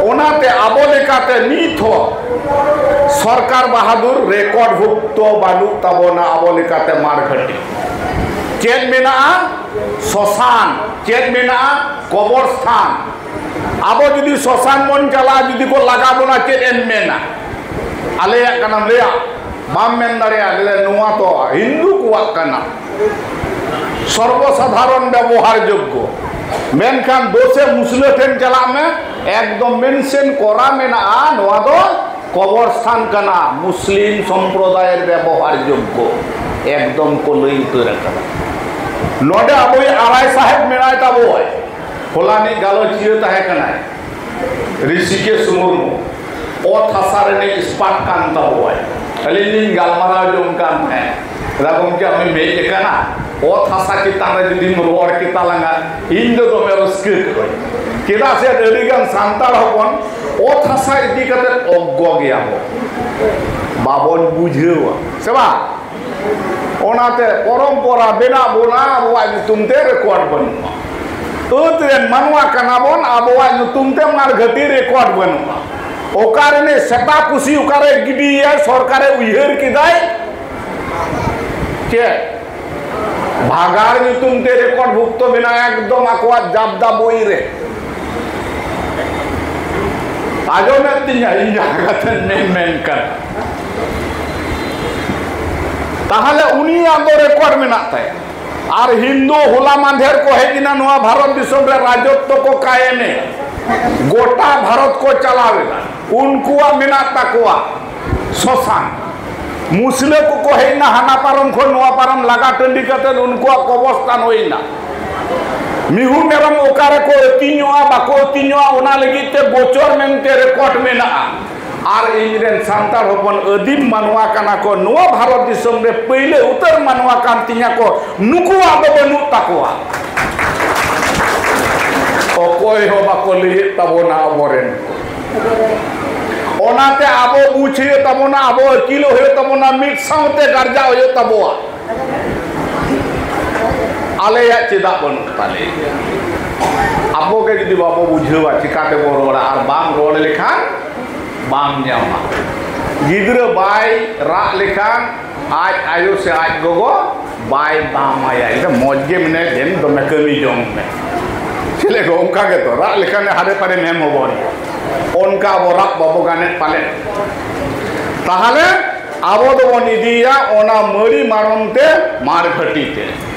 ᱚᱱᱟᱛᱮ ᱟᱵᱚ ᱞᱮᱠᱟᱛᱮ ᱱᱤᱛ ᱦᱚᱸ ᱥᱚᱨᱠᱟᱨ ᱵᱟᱦᱟᱫᱩᱨ ᱨᱮᱠᱚᱨᱰ ᱵᱷᱩᱠᱛᱚ ᱵᱟᱹᱱᱩᱜ ᱛᱟᱵᱚᱱᱟ ᱟᱵᱚ ᱞᱮᱠᱟᱛᱮ ᱢᱟᱲ ᱜᱷᱟᱹᱴᱤ᱾ ᱪᱮᱫ ᱢᱮᱱᱟᱜᱼᱟ? ᱥᱚᱥᱟᱱ᱾ ᱪᱮᱫ ᱢᱮᱱᱟᱜᱼᱟ? ᱠᱚᱵᱚᱨ ᱥᱛᱷᱟᱱ᱾ ᱟᱵᱚ ᱡᱩᱫᱤ ᱥᱚᱥᱟᱱ ᱵᱚᱱ ᱪᱟᱞᱟᱜᱼᱟ, ᱡᱩᱫᱤ ᱠᱚ ᱞᱟᱜᱟ ᱵᱚᱱᱟ, ᱪᱮᱫ ᱮᱢ ᱢᱮᱱᱟ? ᱟᱞᱮᱭᱟᱜ ᱠᱟᱱᱟᱢ ᱞᱟᱹᱭᱟ? ᱵᱟᱢ ᱢᱮᱱ ᱫᱟᱲᱮᱭᱟᱜᱼᱟ, ᱞᱟᱹᱭᱟ, "ᱱᱚᱣᱟ ᱛᱚ ᱦᱤᱱᱫᱩ ᱠᱚᱣᱟᱜ ᱠᱟᱱᱟ, ᱥᱚᱨᱵᱚ ᱥᱟᱫᱷᱟᱨᱚᱱ ᱵᱮᱵᱚᱦᱟᱨ ᱡᱳᱜᱽᱜᱚ᱾" ᱢᱮᱱᱠᱷᱟᱱ ᱫᱳᱥᱮ ᱢᱩᱥᱞᱟᱹ ᱴᱷᱮᱱ ᱪᱟᱞᱟᱜ ᱢᱮ, ᱮᱠᱫᱚᱢ ᱢᱮᱱᱥᱮᱱ ᱠᱚᱨᱟ ᱢᱮᱱᱟᱜᱼᱟ, ᱱᱚᱣᱟ ᱫᱚ ᱠᱚᱵᱚᱨ ᱥᱛᱷᱟᱱ ᱠᱟᱱᱟ, ᱢᱩᱥᱞᱤᱢ ᱥᱚᱢᱯᱨᱚᱫᱟᱭ ᱵᱮᱵᱚᱦᱟᱨ ᱡᱳᱜᱽᱜᱚ, ᱮᱠᱫᱚᱢ ᱠᱚ ᱞᱟᱹᱭ ᱩᱛᱟᱹᱨ ᱟᱠᱟᱫᱟ᱾ ᱱᱚᱰᱮ ᱟᱵᱚᱭᱤᱡ ᱟᱨᱟᱭ ᱥᱟᱦᱮᱵ ᱢᱮᱱᱟᱭ ᱛᱟᱵᱚᱭ, ᱦᱚᱞᱟᱱᱤᱡ ᱜᱟᱞᱚᱪᱤᱭᱟᱹ ᱛᱟᱦᱮᱸ ᱠᱟᱱᱟᱭ, ᱨᱤᱥᱤᱠᱮᱥ ᱢᱩᱨᱢᱩ, ᱚᱛ ᱦᱟᱥᱟ ᱨᱤᱱᱤᱡ expert ᱠᱟᱱ ᱛᱟᱵᱚᱣᱟᱭ᱾ ᱟᱹᱞᱤᱧ ᱞᱤᱧ ᱜᱟᱞᱢᱟᱨᱟᱣ ᱡᱚᱝ ᱠᱟᱱ ᱛᱟᱦᱮᱸᱫ, ᱫᱟ ᱜᱚᱢᱠᱮ, ᱟᱢᱮᱢ ᱦᱮᱡ ᱟᱠᱟᱱᱟ, ᱚᱛ ᱦᱟᱥᱟ ᱪᱮᱛᱟᱱ ᱨᱮ ᱡᱩᱫᱤᱢ ᱨᱚᱲ ᱠᱮᱛᱟ ᱞᱟᱝᱟ, ᱤᱧ ᱫᱚ ᱫᱚᱢᱮ ᱨᱟᱹᱥᱠᱟᱹ ᱠᱚᱜᱼᱟᱹᱧ᱾ ᱪᱮᱫᱟᱜ ᱥᱮ ᱟᱹᱰᱤ ᱜᱟᱱ ᱥᱟᱱᱛᱟᱲ ᱦᱚᱯᱚᱱ ᱚᱛ ᱦᱟᱥᱟ ᱤᱫᱤ ᱠᱟᱛᱮ ᱚᱜᱽᱜᱚ ᱜᱮᱭᱟ ᱵᱚᱱ, ᱵᱟᱵᱚᱱ ᱵᱩᱡᱷᱟᱹᱣᱟ, ᱥᱮ ᱵᱟᱝ? ᱚᱱᱟᱛᱮ ᱯᱚᱨᱚᱢᱯᱚᱨᱟ ᱢᱮᱱᱟᱜ ᱵᱚᱱᱟ, ᱟᱵᱚᱣᱟᱜ ᱧᱩᱛᱩᱢ ᱛᱮ ᱨᱮᱠᱚᱨᱰ ᱵᱟᱹᱱᱩᱜᱼᱟ᱾ ᱟᱹᱫ ᱨᱮᱱ ᱢᱟᱱᱣᱟ ᱠᱟᱱᱟ ᱵᱚᱱ, ᱟᱵᱚᱣᱟᱜ ᱧᱩᱛᱩᱢ ᱛᱮ ᱢᱟᱨ ᱜᱷᱟᱹᱴᱤ ᱨᱮᱠᱚᱨᱰ ᱵᱟᱹᱱᱩᱜᱼᱟ᱾ ᱚᱠᱟ ᱨᱮᱱᱮ ᱥᱮᱛᱟ ᱠᱩᱥᱤ ᱚᱠᱟᱨᱮ ᱜᱤᱰᱤᱭᱮᱭᱟᱭ, ᱥᱚᱨᱠᱟᱨᱮ ᱩᱭᱦᱟᱹᱨ ᱠᱮᱫᱟᱭ ᱪᱮᱫ? ᱵᱷᱟᱜᱟᱲ ᱧᱩᱛᱩᱢ ᱛᱮ ᱨᱮᱠᱚᱨᱰ ᱵᱷᱩᱠᱛᱚ ᱢᱮᱱᱟᱜᱼᱟ, ᱮᱠᱫᱚᱢ ᱟᱠᱚᱣᱟᱜ ᱡᱟᱵᱫᱟ ᱵᱳᱭ ᱨᱮ᱾ ᱟᱸᱡᱚᱢᱮᱫ ᱛᱤᱧᱟ ᱤᱧ ᱡᱟᱦᱟᱸ ᱠᱟᱛᱷᱟᱧ ᱢᱮᱱ, ᱢᱮᱱ ᱠᱟᱱᱟ᱾ ᱛᱟᱦᱚᱞᱮ ᱩᱱᱤᱭᱟᱜ ᱫᱚ ᱨᱮᱠᱚᱨᱰ ᱢᱮᱱᱟᱜ ᱛᱟᱭᱟ᱾ ᱟᱨ ᱦᱤᱱᱫᱩ ᱦᱚᱞᱟ ᱢᱟᱫᱷᱮᱨ ᱠᱚ ᱦᱮᱡ ᱮᱱᱟ ᱱᱚᱣᱟ ᱵᱷᱟᱨᱚᱛ ᱫᱤᱥᱚᱢ ᱨᱮ, ᱨᱟᱡᱚᱛᱛᱚ ᱠᱚ ᱠᱟᱭᱮᱢᱮ, ᱜᱚᱴᱟ ᱵᱷᱟᱨᱚᱛ ᱠᱚ ᱪᱟᱞᱟᱣ ᱮᱱᱟ, ᱩᱱᱠᱩᱣᱟᱜ ᱢᱮᱱᱟᱜ ᱛᱟᱠᱚᱣᱟ ᱥᱚᱥᱟᱱ᱾ ᱢᱩᱥᱞᱟᱹ ᱠᱚᱠᱚ ᱦᱮᱡ ᱮᱱᱟ ᱦᱟᱱᱟ ᱯᱟᱨᱚᱢ ᱠᱷᱚᱱ ᱱᱚᱣᱟ ᱯᱟᱨᱚᱢ ᱞᱟᱜᱟ ᱴᱟᱺᱰᱤ ᱠᱟᱛᱮ ᱩᱱᱠᱩᱣᱟᱜ ᱠᱚᱵᱚᱨᱥᱛᱷᱟᱱ ᱦᱩᱭ ᱮᱱᱟ᱾ ᱢᱤᱦᱩ ᱢᱮᱨᱚᱢ ᱚᱠᱟ ᱨᱮᱠᱚ ᱟᱹᱛᱤᱧᱚᱜᱼᱟ, ᱵᱟᱠᱚ ᱟᱹᱛᱤᱧᱚᱜᱼᱟ, ᱚᱱᱟ ᱞᱟᱹᱜᱤᱫ ᱛᱮ ᱵᱚᱪᱚᱨ ᱢᱮᱱᱛᱮ ᱨᱮᱠᱚᱨᱰ ᱢᱮᱱᱟᱜᱼᱟ᱾ ᱟᱨ ᱤᱧ ᱨᱮᱱ ᱥᱟᱱᱛᱟᱲ ᱦᱚᱯᱚᱱ ᱟᱹᱫᱤᱢ ᱢᱟᱱᱣᱟ ᱠᱟᱱᱟ ᱠᱚ, ᱱᱚᱣᱟ ᱵᱷᱟᱨᱚᱛ ᱫᱤᱥᱚᱢ ᱨᱮ ᱯᱟᱹᱭᱞᱟᱹ ᱩᱛᱟᱹᱨ ᱢᱟᱱᱣᱟ ᱠᱟᱱ ᱛᱤᱧᱟ ᱠᱚ, ᱱᱩᱠᱩᱣᱟᱜ ᱫᱚ ᱵᱟᱹᱱᱩᱜ ᱛᱟᱠᱚᱣᱟ᱾ ᱚᱠᱚᱭ ᱦᱚᱸ ᱵᱟᱠᱚ ᱞᱟᱹᱭᱮᱫ ᱛᱟᱵᱚᱱᱟ ᱟᱵᱚᱨᱮᱱ᱾ ᱚᱱᱟᱛᱮ ᱟᱵᱚ ᱵᱩᱡᱽ ᱦᱩᱭᱩᱜ ᱛᱟᱵᱚᱱᱟ, ᱟᱵᱚ ᱟᱹᱠᱤᱞᱚᱜ ᱦᱩᱭᱩᱜ ᱛᱟᱵᱚᱱᱟ, ᱢᱤᱫ ᱥᱟᱶᱛᱮ ᱜᱟᱨᱡᱟᱣ ᱦᱩᱭᱩᱜ ᱛᱟᱵᱚᱣᱟ᱾ ᱟᱞᱮᱭᱟᱜ ᱪᱮᱫᱟᱜ ᱵᱟᱹᱱᱩᱜ ᱛᱟᱞᱮᱭᱟ? ᱟᱵᱚ ᱜᱮ ᱡᱩᱫᱤ ᱵᱟᱵᱚ ᱵᱩᱡᱷᱟᱹᱣᱟ, ᱪᱤᱠᱟᱹ ᱛᱮᱵᱚ ᱨᱚᱲᱟ? ᱟᱨ ᱵᱟᱢ ᱨᱚᱲ ᱞᱮᱠᱷᱟᱱ ᱵᱟᱢ ᱧᱟᱢᱟ᱾ ᱜᱤᱫᱽᱨᱟᱹ ᱵᱟᱭ ᱨᱟᱜ ᱞᱮᱠᱷᱟᱱ ᱟᱡ ᱟᱭᱳ ᱥᱮ ᱟᱡ ᱜᱚᱜᱚ ᱵᱟᱭ ᱫᱟᱢᱟᱭᱟ᱾ ᱤᱧ ᱫᱚ ᱢᱚᱡᱽ ᱜᱮ ᱢᱮᱱᱟᱭᱟ, ᱫᱮᱱ ᱫᱚᱢᱮ ᱠᱟᱹᱢᱤ ᱡᱚᱝ ᱢᱮ᱾ ᱪᱮᱫ ᱞᱮᱠᱟ ᱚᱱᱠᱟ ᱜᱮᱛᱚ, ᱨᱟᱜ ᱞᱮᱠᱷᱟᱱ ᱦᱟᱨᱮ ᱯᱟᱨᱮ ᱢᱮᱢ ᱦᱚᱵᱚᱱ᱾ ᱚᱱᱠᱟ ᱟᱵᱚ ᱨᱟᱜ ᱵᱟᱵᱚ ᱜᱟᱱᱮᱫ ᱯᱟᱞᱮ᱾ ᱛᱟᱦᱚᱞᱮ ᱟᱵᱚ ᱫᱚᱵᱚᱱ ᱤᱫᱤᱭᱟ ᱚᱱᱟ ᱢᱟᱹᱲᱤ ᱢᱟᱲᱚᱢ ᱛᱮ ᱢᱟᱲ ᱜᱷᱟᱹᱴᱤ ᱛᱮ᱾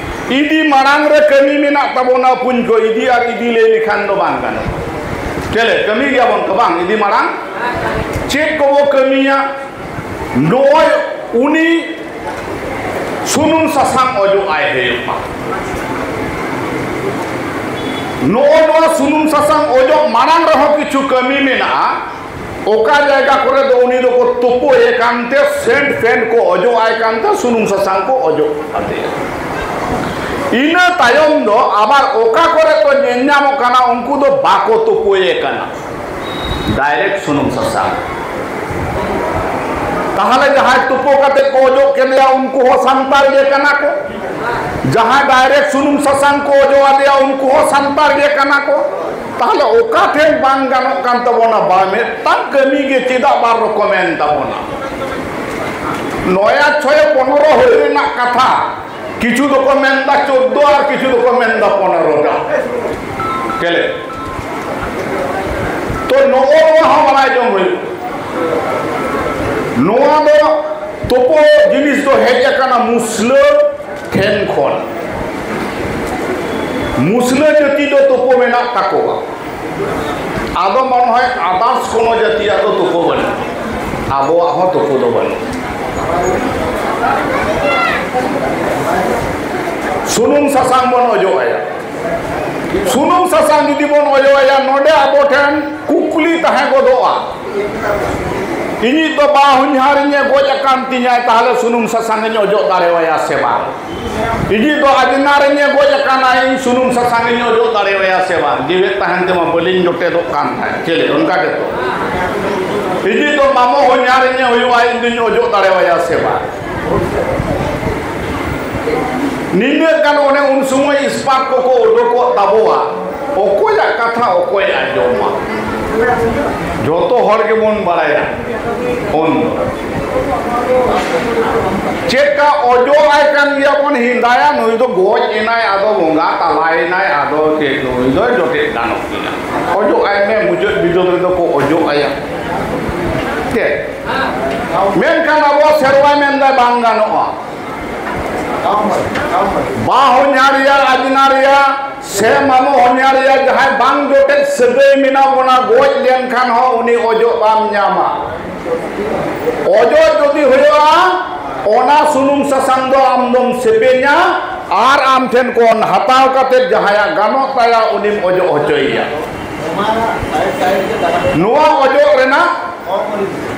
ᱤᱫᱤ ᱢᱟᱲᱟᱝ ᱨᱮ ᱠᱟᱹᱢᱤ ᱢᱮᱱᱟᱜ ᱛᱟᱵᱚᱱᱟ, ᱯᱩᱧ ᱠᱚ ᱤᱫᱤ ᱟᱨ ᱤᱫᱤ ᱞᱟᱹᱭ ᱞᱮᱠᱷᱟᱱ ᱫᱚ ᱵᱟᱝ ᱜᱟᱱᱚᱜᱼᱟ᱾ ᱪᱮᱞᱮ ᱠᱟᱹᱢᱤ ᱜᱮᱭᱟᱵᱚᱱ ᱛᱚ ᱵᱟᱝ? ᱤᱫᱤ ᱢᱟᱲᱟᱝ ᱪᱮᱫ ᱠᱚᱵᱚ ᱠᱟᱹᱢᱤᱭᱟ? ᱱᱚᱜᱼᱚᱭ ᱩᱱᱤ ᱥᱩᱱᱩᱢ ᱥᱟᱥᱟᱝ ᱚᱡᱚᱜ ᱟᱭ ᱦᱩᱭᱩᱜᱼᱟ᱾ ᱱᱚᱜᱼᱚ ᱱᱚᱣᱟ ᱥᱩᱱᱩᱢ ᱥᱟᱥᱟᱝ ᱚᱡᱚᱜ ᱢᱟᱲᱟᱝ ᱨᱮᱦᱚᱸ ᱠᱤᱪᱷᱩ ᱠᱟᱹᱢᱤ ᱢᱮᱱᱟᱜᱼᱟ᱾ ᱚᱠᱟ ᱡᱟᱭᱜᱟ ᱠᱚᱨᱮ ᱫᱚ ᱩᱱᱤ ᱫᱚᱠᱚ ᱛᱩᱯᱩᱭᱮ ᱠᱟᱱᱛᱮ, ᱥᱮᱱᱴ ᱯᱷᱮᱱᱴ ᱠᱚ ᱚᱡᱚᱜ ᱟᱭ ᱠᱟᱱᱛᱮ, ᱥᱩᱱᱩᱢ ᱥᱟᱥᱟᱝ ᱠᱚ ᱚᱡᱚᱜ ᱟᱫᱮᱭᱟ᱾ ᱤᱱᱟᱹ ᱛᱟᱭᱚᱢ ᱫᱚ ᱟᱵᱟᱨ ᱚᱠᱟ ᱠᱚᱨᱮ ᱠᱚ ᱧᱮᱞ ᱧᱟᱢᱚᱜ ᱠᱟᱱᱟ, ᱩᱱᱠᱩ ᱫᱚ ᱵᱟᱠᱚ ᱛᱩᱯᱩᱭᱮ ᱠᱟᱱᱟ, ᱰᱟᱭᱨᱮᱠᱴ ᱥᱩᱱᱩᱢ ᱥᱟᱥᱟᱝ᱾ ᱛᱟᱦᱚᱞᱮ ᱡᱟᱦᱟᱸᱭ ᱛᱩᱯᱩ ᱠᱟᱛᱮ ᱠᱚ ᱚᱡᱚᱜ ᱠᱮᱫᱮᱭᱟ, ᱩᱱᱠᱩ ᱦᱚᱸ ᱥᱟᱱᱛᱟᱲ ᱜᱮ ᱠᱟᱱᱟ ᱠᱚ᱾ ᱡᱟᱦᱟᱸᱭ ᱰᱟᱭᱨᱮᱠᱴ ᱥᱩᱱᱩᱢ ᱥᱟᱥᱟᱝ ᱠᱚ ᱚᱡᱚᱜ ᱟᱫᱮᱭᱟ, ᱩᱱᱠᱩ ᱦᱚᱸ ᱥᱟᱱᱛᱟᱲ ᱜᱮ ᱠᱟᱱᱟ ᱠᱚ᱾ ᱛᱟᱦᱚᱞᱮ ᱚᱠᱟ ᱴᱷᱮᱱ ᱵᱟᱝ ᱜᱟᱱᱚᱜ ᱠᱟᱱ ᱛᱟᱵᱚᱱᱟ? ᱵᱟ, ᱢᱤᱫᱴᱟᱝ ᱠᱟᱹᱢᱤ ᱜᱮ ᱪᱮᱫᱟᱜ ᱵᱟᱨ ᱨᱚᱠᱚᱢ ᱮᱱ ᱛᱟᱵᱚᱱᱟ? ᱱᱚᱭᱟ ᱪᱷᱚᱭᱮ ᱯᱚᱱᱨᱚ ᱦᱩᱭ ᱨᱮᱱᱟᱜ ᱠᱟᱛᱷᱟ, ᱠᱤᱪᱷᱩ ᱫᱚᱠᱚ ᱢᱮᱱᱫᱟ ᱪᱳᱫᱽᱫᱳ ᱟᱨ ᱠᱤᱪᱷᱩ ᱫᱚᱠᱚ ᱢᱮᱱᱫᱟ ᱯᱚᱱᱨᱚ ᱴᱟ᱾ ᱪᱮᱞᱮ? ᱛᱚ ᱱᱚᱜᱼᱚ ᱱᱚᱣᱟ ᱦᱚᱸ ᱵᱟᱲᱟᱭ ᱡᱚᱝ ᱦᱩᱭᱩᱜ᱾ ᱱᱚᱣᱟ ᱫᱚ ᱛᱳᱯᱳ ᱡᱤᱱᱤᱥ ᱫᱚ ᱦᱮᱡ ᱟᱠᱟᱱᱟ ᱢᱩᱥᱞᱟᱹ ᱴᱷᱮᱱ ᱠᱷᱚᱱ᱾ ᱢᱩᱥᱞᱟᱹ ᱡᱟᱹᱛᱤ ᱫᱚ ᱛᱳᱯᱳ ᱢᱮᱱᱟᱜ ᱛᱟᱠᱚᱣᱟ᱾ ᱟᱫᱚ ᱢᱚᱱᱮ ᱦᱚᱭ others ᱠᱳᱱᱳ ᱡᱟᱹᱛᱤᱭᱟᱜ ᱫᱚ ᱛᱳᱯᱳ ᱵᱟᱹᱱᱩᱜ, ᱟᱵᱚᱣᱟᱜ ᱦᱚᱸ ᱛᱳᱯᱳ ᱫᱚ ᱵᱟᱹᱱᱩᱜ᱾ ᱥᱩᱱᱩᱢ ᱥᱟᱥᱟᱝ ᱵᱚᱱ ᱚᱡᱚᱜ ᱟᱭᱟ᱾ ᱥᱩᱱᱩᱢ ᱥᱟᱥᱟᱝ ᱡᱩᱫᱤ ᱵᱚᱱ ᱚᱡᱚᱜ ᱟᱭᱟ, ᱱᱚᱰᱮ ᱟᱵᱚ ᱴᱷᱮᱱ ᱠᱩᱠᱞᱤ ᱛᱟᱦᱮᱸ ᱜᱚᱫᱚᱜᱼᱟ, ᱤᱧᱤᱡ ᱫᱚ ᱵᱟ ᱦᱚᱧᱦᱟᱨᱤᱧ ᱮ ᱜᱚᱡ ᱟᱠᱟᱱ ᱛᱤᱧᱟᱭ, ᱛᱟᱦᱚᱞᱮ ᱥᱩᱱᱩᱢ ᱥᱟᱥᱟᱝ ᱤᱧ ᱚᱡᱚᱜ ᱫᱟᱲᱮᱣᱟᱭᱟ ᱥᱮ ᱵᱟᱝ? ᱤᱧᱤᱡ ᱫᱚ ᱟᱡᱽᱱᱟᱨᱤᱧ ᱜᱚᱡ ᱟᱠᱟᱱᱟ, ᱤᱧ ᱥᱩᱱᱩᱢ ᱥᱟᱥᱟᱝ ᱤᱧ ᱚᱡᱚᱜ ᱫᱟᱲᱮᱣᱟᱭᱟ ᱥᱮ ᱵᱟᱝ? ᱡᱤᱣᱮᱫ ᱛᱟᱦᱮᱱ ᱛᱮᱢᱟ ᱵᱟᱹᱞᱤᱧ ᱡᱚᱴᱮᱫᱚᱜ ᱠᱟᱱ ᱛᱟᱦᱮᱸᱫ᱾ ᱪᱮᱞᱮ ᱚᱱᱠᱟ ᱜᱮᱛᱚ? ᱤᱧᱤᱡ ᱫᱚ ᱢᱟᱢᱚ ᱦᱚᱧᱦᱟᱨᱤᱧ ᱦᱩᱭᱩᱜᱼᱟ, ᱤᱧ ᱫᱩᱧ ᱚᱡᱚᱜ ᱫᱟᱲᱮᱣᱟᱭᱟ ᱥᱮ ᱵᱟᱝ? ᱱᱤᱱᱟᱹᱜ ᱜᱟᱱ ᱚᱱᱮ ᱩᱱ ᱥᱚᱢᱚᱭ ᱤᱥᱯᱟᱛ ᱠᱚᱠᱚ ᱩᱰᱩᱠᱚᱜ ᱛᱟᱵᱚᱣᱟ, ᱚᱠᱚᱭᱟᱜ ᱠᱟᱛᱷᱟ ᱚᱠᱚᱭ ᱟᱸᱡᱚᱢᱟ? ᱡᱚᱛᱚ ᱦᱚᱲ ᱜᱮᱵᱚᱱ ᱵᱟᱲᱟᱭᱟ᱾ ᱩᱱ ᱪᱮᱫᱠᱟ ᱚᱡᱚᱜ ᱟᱭ ᱠᱟᱱ ᱜᱮᱭᱟ ᱵᱚᱱ, ᱦᱤᱸᱫᱟᱭᱟ, ᱱᱩᱭ ᱫᱚ ᱜᱚᱡ ᱮᱱᱟᱭ, ᱟᱫᱚ ᱵᱚᱸᱜᱟ ᱛᱟᱞᱟᱭᱮᱱᱟᱭ, ᱟᱫᱚ ᱪᱮᱫ ᱱᱩᱭ ᱫᱚ ᱡᱚᱴᱮᱫ ᱜᱟᱱᱚᱜ ᱜᱮᱭᱟ? ᱚᱡᱚᱜ ᱟᱭ ᱢᱮ, ᱢᱩᱪᱟᱹᱫ ᱵᱤᱫᱟᱹᱞ ᱨᱮᱫᱚ ᱠᱚ ᱚᱡᱚᱜ ᱟᱭᱟ᱾ ᱪᱮᱫ? ᱢᱮᱱᱠᱷᱟᱱ ᱟᱵᱚ ᱥᱮᱨᱣᱟ ᱢᱮᱱᱫᱟᱭ ᱵᱟᱝ ᱜᱟᱱᱚᱜᱼᱟ᱾ ᱵᱟ ᱦᱚᱧᱦᱟᱨᱤᱭᱟ, ᱟᱡᱽᱱᱟᱨᱤᱭᱟ ᱥᱮ ᱢᱟᱢᱚ ᱦᱚᱧᱦᱟᱨᱤᱭᱟ ᱡᱟᱦᱟᱸᱭ ᱵᱟᱝ ᱡᱚᱴᱮᱫ ᱥᱟᱹᱜᱟᱹᱭ ᱢᱮᱱᱟᱜ ᱵᱚᱱᱟ, ᱜᱚᱡ ᱞᱮᱱᱠᱷᱟᱱ ᱦᱚᱸ ᱩᱱᱤ ᱚᱡᱚᱜ ᱵᱟᱢ ᱧᱟᱢᱟ᱾ ᱚᱡᱚᱜ ᱡᱩᱫᱤ ᱦᱩᱭᱩᱜᱼᱟ, ᱚᱱᱟ ᱥᱩᱱᱩᱢ ᱥᱟᱥᱟᱝ ᱫᱚ ᱟᱢ ᱫᱚᱢ ᱥᱮᱯᱮᱧᱟ ᱟᱨ ᱟᱢ ᱴᱷᱮᱱ ᱠᱷᱚᱱ ᱦᱟᱛᱟᱣ ᱠᱟᱛᱮ ᱡᱟᱦᱟᱸᱭᱟᱜ ᱜᱟᱱᱚᱜ ᱛᱟᱭᱟ ᱩᱱᱤᱢ ᱚᱡᱚᱜ ᱦᱚᱪᱚᱭᱮᱭᱟ᱾ ᱱᱚᱣᱟ ᱚᱡᱚᱜ ᱨᱮᱱᱟᱜ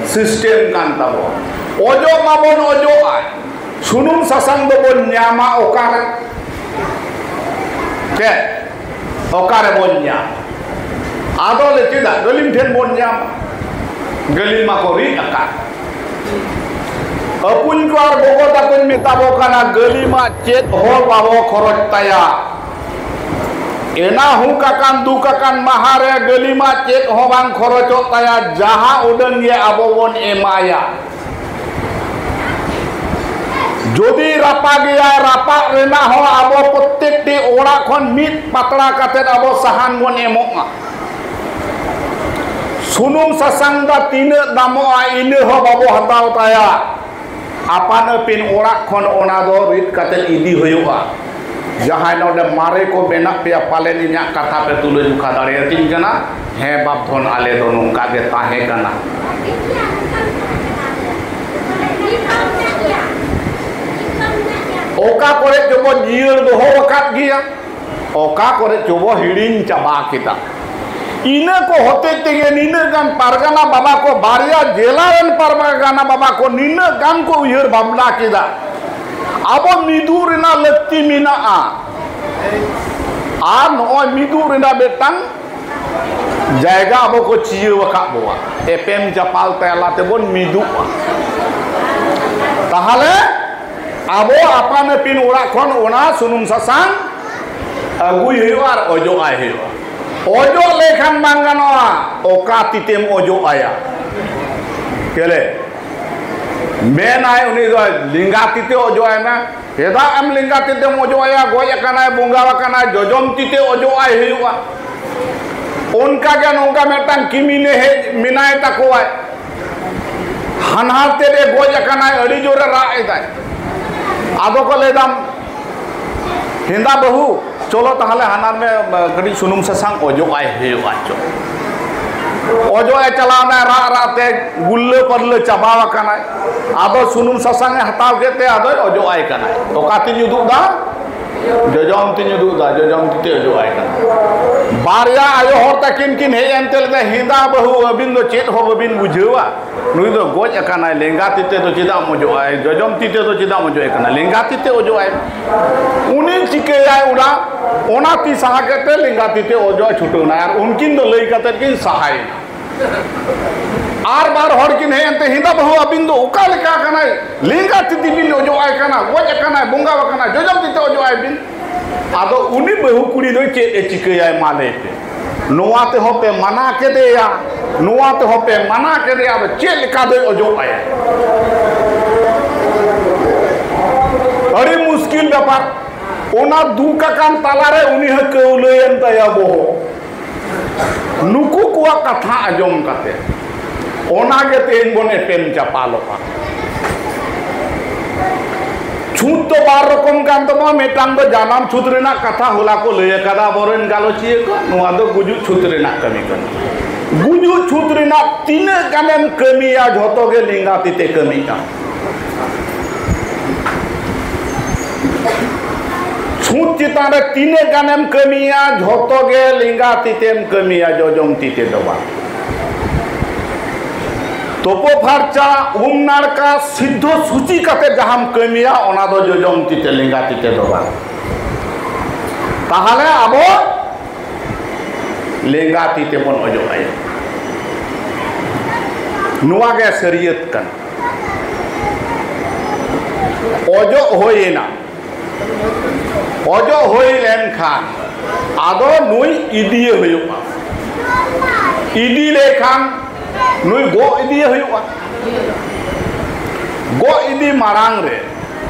ᱥᱤᱥᱴᱮᱢ ᱠᱟᱱ ᱛᱟᱵᱚᱱᱟ᱾ ᱚᱡᱚᱜ ᱢᱟᱵᱚᱱ ᱚᱡᱚᱜᱼᱟ, ᱥᱩᱱᱩᱢ ᱥᱟᱥᱟᱝ ᱫᱚᱵᱚᱱ ᱧᱟᱢᱟ ᱚᱠᱟᱨᱮ? ᱪᱮᱫ? ᱚᱠᱟᱨᱮ ᱵᱚᱱ ᱧᱟᱢᱟ? ᱟᱫᱚ ᱞᱮ ᱪᱮᱫᱟᱜ ᱜᱟᱹᱞᱤᱢ ᱴᱷᱮᱱ ᱵᱚᱱ ᱧᱟᱢᱟ? ᱜᱟᱹᱞᱤᱢ ᱢᱟᱠᱚ ᱨᱤᱫ ᱟᱠᱟᱫ᱾ ᱟᱹᱯᱩᱧ ᱠᱚ ᱟᱨ ᱜᱚᱜᱚ ᱛᱟᱠᱚᱧ ᱢᱮᱛᱟ ᱠᱚ ᱠᱟᱱᱟ, ᱜᱟᱹᱞᱤᱢᱟᱜ ᱪᱮᱫ ᱦᱚᱸ ᱵᱟᱵᱚ ᱠᱷᱚᱨᱚᱪ ᱛᱟᱭᱟ᱾ ᱮᱱᱟ ᱦᱩᱠ ᱟᱠᱟᱱ ᱫᱩᱠ ᱟᱠᱟᱱ ᱢᱟᱦᱟ ᱨᱮ ᱜᱟᱹᱞᱤᱢᱟᱜ ᱪᱮᱫ ᱦᱚᱸ ᱵᱟᱝ ᱠᱷᱚᱨᱚᱪᱚᱜ ᱛᱟᱭᱟ, ᱡᱟᱦᱟᱸ ᱩᱰᱟᱹᱝ ᱜᱮ ᱟᱵᱚ ᱵᱚᱱ ᱮᱢᱟᱭᱟ᱾ ᱡᱩᱫᱤ ᱨᱟᱯᱟᱜᱮᱭᱟ, ᱨᱟᱯᱟᱜ ᱨᱮᱱᱟᱜ ᱦᱚᱸ ᱟᱵᱚ ᱯᱨᱚᱛᱮᱠᱴᱤ ᱚᱲᱟᱜ ᱠᱷᱚᱱ ᱢᱤᱫ ᱯᱟᱛᱲᱟ ᱠᱟᱛᱮᱫ ᱟᱵᱚ ᱥᱟᱦᱟᱱ ᱵᱚᱱ ᱮᱢᱚᱜᱼᱟ᱾ ᱥᱩᱱᱩᱢ ᱥᱟᱥᱟᱝ ᱫᱚ ᱛᱤᱱᱟᱹᱜ ᱫᱟᱢᱚᱜᱼᱟ, ᱤᱱᱟᱹ ᱦᱚᱸ ᱵᱟᱵᱚ ᱦᱟᱛᱟᱣ ᱛᱟᱭᱟ᱾ ᱟᱯᱟᱱ ᱟᱹᱯᱤᱱ ᱚᱲᱟᱜ ᱠᱷᱚᱱ ᱚᱱᱟ ᱫᱚ ᱨᱤᱫ ᱠᱟᱛᱮ ᱤᱫᱤ ᱦᱩᱭᱩᱜᱼᱟ᱾ ᱡᱟᱦᱟᱸᱭ ᱱᱚᱰᱮ ᱢᱟᱨᱮ ᱠᱚ ᱢᱮᱱᱟᱜ ᱯᱮᱭᱟ, ᱯᱟᱞᱮᱱ ᱤᱧᱟᱹᱜ ᱠᱟᱛᱷᱟ ᱯᱮ ᱛᱩᱞᱟᱹ ᱡᱚᱠᱷᱟ ᱫᱟᱲᱮᱭᱟᱛᱤᱧ ᱠᱟᱱᱟ᱾ ᱦᱮᱸ ᱵᱟᱯ ᱫᱷᱚᱱ, ᱟᱞᱮ ᱫᱚ ᱱᱚᱝᱠᱟ ᱜᱮ ᱛᱟᱦᱮᱸ ᱠᱟᱱᱟ᱾ ᱚᱠᱟ ᱠᱚᱨᱮ ᱪᱚᱵᱚ ᱡᱤᱭᱟᱹᱲ ᱫᱚᱦᱚ ᱟᱠᱟᱫ ᱜᱮᱭᱟ, ᱚᱠᱟ ᱠᱚᱨᱮ ᱪᱚᱵᱚ ᱦᱤᱲᱤᱧ ᱪᱟᱵᱟ ᱠᱮᱫᱟ᱾ ᱤᱱᱟᱹ ᱠᱚ ᱦᱚᱛᱮᱡ ᱛᱮᱜᱮ ᱱᱤᱱᱟᱹᱜ ᱜᱟᱱ ᱯᱟᱨᱜᱟᱱᱟ ᱵᱟᱵᱟ ᱠᱚ, ᱵᱟᱨᱭᱟ ᱡᱮᱞᱟ ᱨᱮᱱ ᱯᱟᱨᱜᱟᱱᱟ ᱵᱟᱵᱟ ᱠᱚ ᱱᱤᱱᱟᱹᱜ ᱜᱟᱱ ᱠᱚ ᱩᱭᱦᱟᱹᱨ ᱵᱷᱟᱵᱽᱱᱟ ᱠᱮᱫᱟ᱾ ᱟᱵᱚ ᱢᱤᱫᱩᱜ ᱨᱮᱱᱟᱜ ᱞᱟᱹᱠᱛᱤ ᱢᱮᱱᱟᱜᱼᱟ᱾ ᱟᱨ ᱱᱚᱜᱼᱚᱭ ᱢᱤᱫᱩᱜ ᱨᱮᱱᱟᱜ ᱢᱤᱫᱴᱟᱝ ᱡᱟᱭᱜᱟ ᱟᱵᱚ ᱠᱚ ᱪᱤᱭᱟᱹᱣ ᱟᱠᱟᱫ ᱵᱚᱣᱟ, ᱮᱯᱮᱢ ᱪᱟᱯᱟᱞ ᱛᱟᱞᱟ ᱛᱮᱵᱚᱱ ᱢᱤᱫᱩᱜᱼᱟ᱾ ᱛᱟᱦᱚᱞᱮ ᱟᱵᱚ ᱟᱯᱟᱱ ᱟᱹᱯᱤᱱ ᱚᱲᱟᱜ ᱠᱷᱚᱱ ᱚᱱᱟ ᱥᱩᱱᱩᱢ ᱥᱟᱥᱟᱝ ᱟᱹᱜᱩᱭ ᱦᱩᱭᱩᱜᱼᱟ ᱟᱨ ᱚᱡᱚᱜ ᱟᱭ ᱦᱩᱭᱩᱜᱼᱟ᱾ ᱚᱡᱚᱜ ᱞᱮᱠᱷᱟᱱ ᱵᱟᱝ ᱜᱟᱱᱚᱜᱼᱟ, ᱚᱠᱟ ᱛᱤᱛᱮᱢ ᱚᱡᱚᱜ ᱟᱭᱟ? ᱪᱮᱞᱮ ᱢᱮᱱᱟᱭ, ᱩᱱᱤ ᱫᱚ ᱞᱮᱸᱜᱟ ᱛᱤᱛᱮ ᱚᱡᱚᱜ ᱟᱭ ᱢᱮ᱾ ᱪᱮᱫᱟᱜ ᱮᱢ ᱞᱮᱸᱜᱟ ᱛᱤᱛᱮᱢ ᱚᱡᱚᱜ ᱟᱭᱟ? ᱜᱚᱡ ᱟᱠᱟᱱᱟᱭ, ᱵᱚᱸᱜᱟ ᱟᱠᱟᱱᱟᱭ, ᱡᱚᱡᱚᱢ ᱛᱤᱛᱮ ᱚᱡᱚᱜ ᱟᱭ ᱦᱩᱭᱩᱜᱼᱟ᱾ ᱚᱱᱠᱟ ᱜᱮ ᱱᱚᱝᱠᱟ ᱢᱤᱫᱴᱟᱝ ᱠᱤᱢᱤᱱᱮ ᱦᱮᱡ ᱢᱮᱱᱟᱭ ᱛᱟᱠᱚᱣᱟᱭ, ᱦᱟᱱᱦᱟᱨ ᱛᱮᱫ ᱮ ᱜᱚᱡ ᱟᱠᱟᱱᱟᱭ, ᱟᱹᱰᱤ ᱡᱳᱨᱮ ᱨᱟᱜ ᱮᱫᱟᱭ᱾ ᱟᱫᱚ ᱠᱚ ᱞᱟᱹᱭ ᱫᱟ, ᱦᱮᱸᱫᱟ ᱵᱟᱹᱦᱩ, ᱪᱚᱞᱚ ᱛᱟᱦᱞᱮ ᱦᱟᱱᱦᱟᱨ ᱢᱮ, ᱠᱟᱹᱴᱤᱡ ᱥᱩᱱᱩᱢ ᱥᱟᱥᱟᱝ ᱚᱡᱚᱜ ᱟᱭ ᱦᱩᱭᱩᱜᱼᱟ ᱪᱚ᱾ ᱚᱡᱚᱜ ᱮ ᱪᱟᱞᱟᱣ ᱮᱱᱟᱭ, ᱨᱟᱜ ᱨᱟᱜ ᱛᱮ ᱜᱩᱞᱞᱟᱹ ᱯᱟᱨᱞᱟᱹ ᱪᱟᱵᱟ ᱟᱠᱟᱱᱟᱭ᱾ ᱟᱫᱚ ᱥᱩᱱᱩᱢ ᱥᱟᱥᱟᱝ ᱮ ᱦᱟᱛᱟᱣ ᱠᱮᱫ ᱛᱮ ᱟᱫᱚᱭ ᱚᱡᱚᱜ ᱟᱭ ᱠᱟᱱᱟᱭ᱾ ᱚᱠᱟ ᱛᱤᱧ ᱩᱫᱩᱜ ᱫᱟ? ᱡᱚᱡᱚᱢ ᱛᱤᱧ ᱩᱫᱩᱜ ᱫᱟ, ᱡᱚᱡᱚᱢ ᱛᱤ ᱛᱮ ᱚᱡᱚᱜ ᱟᱭ ᱠᱟᱱᱟ᱾ ᱵᱟᱨᱭᱟ ᱟᱭᱳ ᱦᱚᱲ ᱛᱟᱹᱠᱤᱱ ᱠᱤᱱ ᱦᱮᱡ ᱮᱱ ᱛᱮ ᱞᱟᱹᱭᱫᱟ, ᱦᱮᱸᱫᱟ ᱵᱟᱹᱦᱩ, ᱟᱹᱵᱤᱱ ᱫᱚ ᱪᱮᱫ ᱦᱚᱸ ᱵᱟᱹᱵᱤᱱ ᱵᱩᱡᱷᱟᱹᱣᱟ, ᱱᱩᱭ ᱫᱚ ᱜᱚᱡ ᱟᱠᱟᱱᱟᱭ, ᱞᱮᱸᱜᱟ ᱛᱤ ᱛᱮ ᱫᱚ ᱪᱮᱫᱟᱜ ᱮᱢ ᱚᱡᱚᱜ ᱟᱭ, ᱡᱚᱡᱚᱢ ᱛᱤ ᱛᱮ ᱫᱚ ᱪᱮᱫᱟᱜ ᱮᱢ ᱚᱡᱚᱜ ᱟᱭ ᱠᱟᱱᱟ, ᱞᱮᱸᱜᱟ ᱛᱤ ᱛᱮ ᱚᱡᱚᱜ ᱟᱭ᱾ ᱩᱱᱤ ᱪᱤᱠᱟᱹᱭᱟᱭ? ᱚᱱᱟ, ᱚᱱᱟ ᱛᱤ ᱥᱟᱦᱟ ᱠᱮᱫ ᱛᱮ ᱞᱮᱸᱜᱟ ᱛᱤ ᱛᱮ ᱚᱡᱚᱜ ᱮ ᱪᱷᱩᱴᱟᱹᱣ ᱮᱱᱟ, ᱟᱨ ᱩᱱᱠᱤᱱ ᱫᱚ ᱞᱟᱹᱭ ᱠᱟᱛᱮ ᱠᱤᱱ ᱥᱟᱦᱟᱭᱮᱱᱟ᱾ ᱟᱨ ᱵᱟᱨ ᱦᱚᱲ ᱠᱤᱱ ᱦᱮᱡ ᱮᱱᱛᱮ, ᱦᱮᱸᱫᱟ ᱵᱟᱹᱦᱩ, ᱟᱹᱵᱤᱱ ᱫᱚ ᱚᱠᱟ ᱞᱮᱠᱟ ᱠᱟᱱᱟᱭ? ᱞᱮᱸᱜᱟ ᱛᱤ ᱛᱮᱵᱤᱱ ᱚᱡᱚᱜ ᱟᱭ ᱠᱟᱱᱟ, ᱜᱚᱡ ᱟᱠᱟᱱᱟᱭ, ᱵᱚᱸᱜᱟ ᱟᱠᱟᱱᱟᱭ, ᱡᱚᱡᱚᱢ ᱛᱤ ᱛᱮ ᱚᱡᱚᱜ ᱟᱭ ᱵᱤᱱ᱾ ᱟᱫᱚ ᱩᱱᱤ ᱵᱟᱹᱦᱩ ᱠᱩᱲᱤ ᱫᱚ ᱪᱮᱫ ᱮ ᱪᱤᱠᱟᱹᱭᱟᱭ, ᱢᱟ ᱞᱟᱹᱭ ᱯᱮ? ᱱᱚᱣᱟ ᱛᱮᱦᱚᱸ ᱯᱮ ᱢᱟᱱᱟ ᱠᱮᱫᱮᱭᱟ, ᱱᱚᱣᱟ ᱛᱮᱦᱚᱸ ᱯᱮ ᱢᱟᱱᱟ ᱠᱮᱫᱮᱭᱟ, ᱟᱫᱚ ᱪᱮᱫ ᱞᱮᱠᱟ ᱫᱚᱭ ᱚᱡᱚᱜ ᱟᱭᱟ? ᱟᱹᱰᱤ ᱢᱩᱥᱠᱤᱞ ᱵᱮᱯᱟᱨ᱾ ᱚᱱᱟ ᱫᱩᱠ ᱟᱠᱟᱱ ᱛᱟᱞᱟᱨᱮ ᱩᱱᱤ ᱦᱚᱸ ᱠᱟᱹᱣᱞᱟᱹᱭᱮᱱ ᱛᱟᱭᱟ ᱵᱚᱦᱚᱜ᱾ ᱱᱩᱠᱩ ᱠᱚᱣᱟᱜ ᱠᱟᱛᱷᱟ ᱟᱸᱡᱚᱢ ᱠᱟᱛᱮ, ᱚᱱᱟ ᱜᱮ ᱛᱮᱦᱮᱧ ᱵᱚᱱ ᱮᱯᱮᱢ ᱪᱟᱯᱟᱞᱚᱜᱼᱟ᱾ ᱪᱷᱩᱛ ᱫᱚ ᱵᱟᱨ ᱨᱚᱠᱚᱢ ᱠᱟᱱ ᱛᱟᱵᱚᱱᱟ᱾ ᱢᱤᱫᱴᱟᱝ ᱫᱚ ᱡᱟᱱᱟᱢ ᱪᱷᱩᱛ ᱨᱮᱱᱟᱜ ᱠᱟᱛᱷᱟ ᱦᱚᱞᱟ ᱠᱚ ᱞᱟᱹᱭ ᱟᱠᱟᱫᱟ ᱟᱵᱚᱨᱮᱱ ᱜᱟᱞᱚᱪᱤᱭᱟᱹ ᱠᱚ, ᱱᱚᱣᱟ ᱫᱚ ᱜᱩᱡᱩᱜ ᱪᱷᱩᱛ ᱨᱮᱱᱟᱜ ᱠᱟᱹᱢᱤ ᱠᱟᱱᱟ᱾ ᱜᱩᱡᱩᱜ ᱪᱷᱩᱛ ᱨᱮᱱᱟᱜ ᱛᱤᱱᱟᱹᱜ ᱜᱟᱱᱮᱢ ᱠᱟᱹᱢᱤᱭᱟ, ᱡᱷᱚᱛᱚ ᱜᱮ ᱞᱮᱸᱜᱟ ᱛᱤ ᱛᱮ ᱠᱟᱹᱢᱤᱜᱼᱟ᱾ ᱪᱷᱩᱸᱛ ᱪᱮᱛᱟᱱ ᱨᱮ ᱛᱤᱱᱟᱹᱜ ᱜᱟᱱᱮᱢ ᱠᱟᱹᱢᱤᱭᱟ, ᱡᱷᱚᱛᱚ ᱜᱮ ᱞᱮᱸᱜᱟ ᱛᱤ ᱛᱮᱢ ᱠᱟᱹᱢᱤᱭᱟ, ᱡᱚᱡᱚᱢ ᱛᱤ ᱛᱮ ᱫᱚ ᱵᱟᱝ᱾ ᱛᱳᱯᱳ ᱯᱷᱟᱨᱪᱟ, ᱩᱢ ᱱᱟᱲᱠᱟ, ᱥᱤᱫᱽᱫᱷᱚ ᱥᱩᱪᱤ ᱠᱟᱛᱮ ᱡᱟᱦᱟᱸᱢ ᱠᱟᱹᱢᱤᱭᱟ, ᱚᱱᱟ ᱫᱚ ᱡᱚᱡᱚᱢ ᱛᱤ ᱛᱮ, ᱞᱮᱸᱜᱟ ᱛᱤ ᱛᱮ ᱫᱚ ᱵᱟᱝ᱾ ᱛᱟᱦᱚᱞᱮ ᱟᱵᱚ ᱞᱮᱸᱜᱟ ᱛᱤ ᱛᱮᱵᱚᱱ ᱚᱡᱚᱜ ᱟᱭᱟ᱾ ᱱᱚᱣᱟ ᱜᱮ ᱥᱟᱹᱨᱤᱭᱟᱹᱛ ᱠᱟᱱᱟ᱾ ᱚᱡᱚᱜ ᱦᱩᱭᱮᱱᱟ, ᱚᱡᱚᱜ ᱦᱩᱭ ᱞᱮᱱᱠᱷᱟᱱ ᱟᱫᱚ ᱱᱩᱭ ᱤᱫᱤᱭᱮ ᱦᱩᱭᱩᱜᱼᱟ᱾ ᱤᱫᱤ ᱞᱮᱠᱷᱟᱱ ᱱᱩᱭ ᱜᱚᱜ ᱤᱫᱤᱭᱮ ᱦᱩᱭᱩᱜᱼᱟ᱾ ᱜᱚᱜ ᱤᱫᱤ ᱢᱟᱲᱟᱝ ᱨᱮ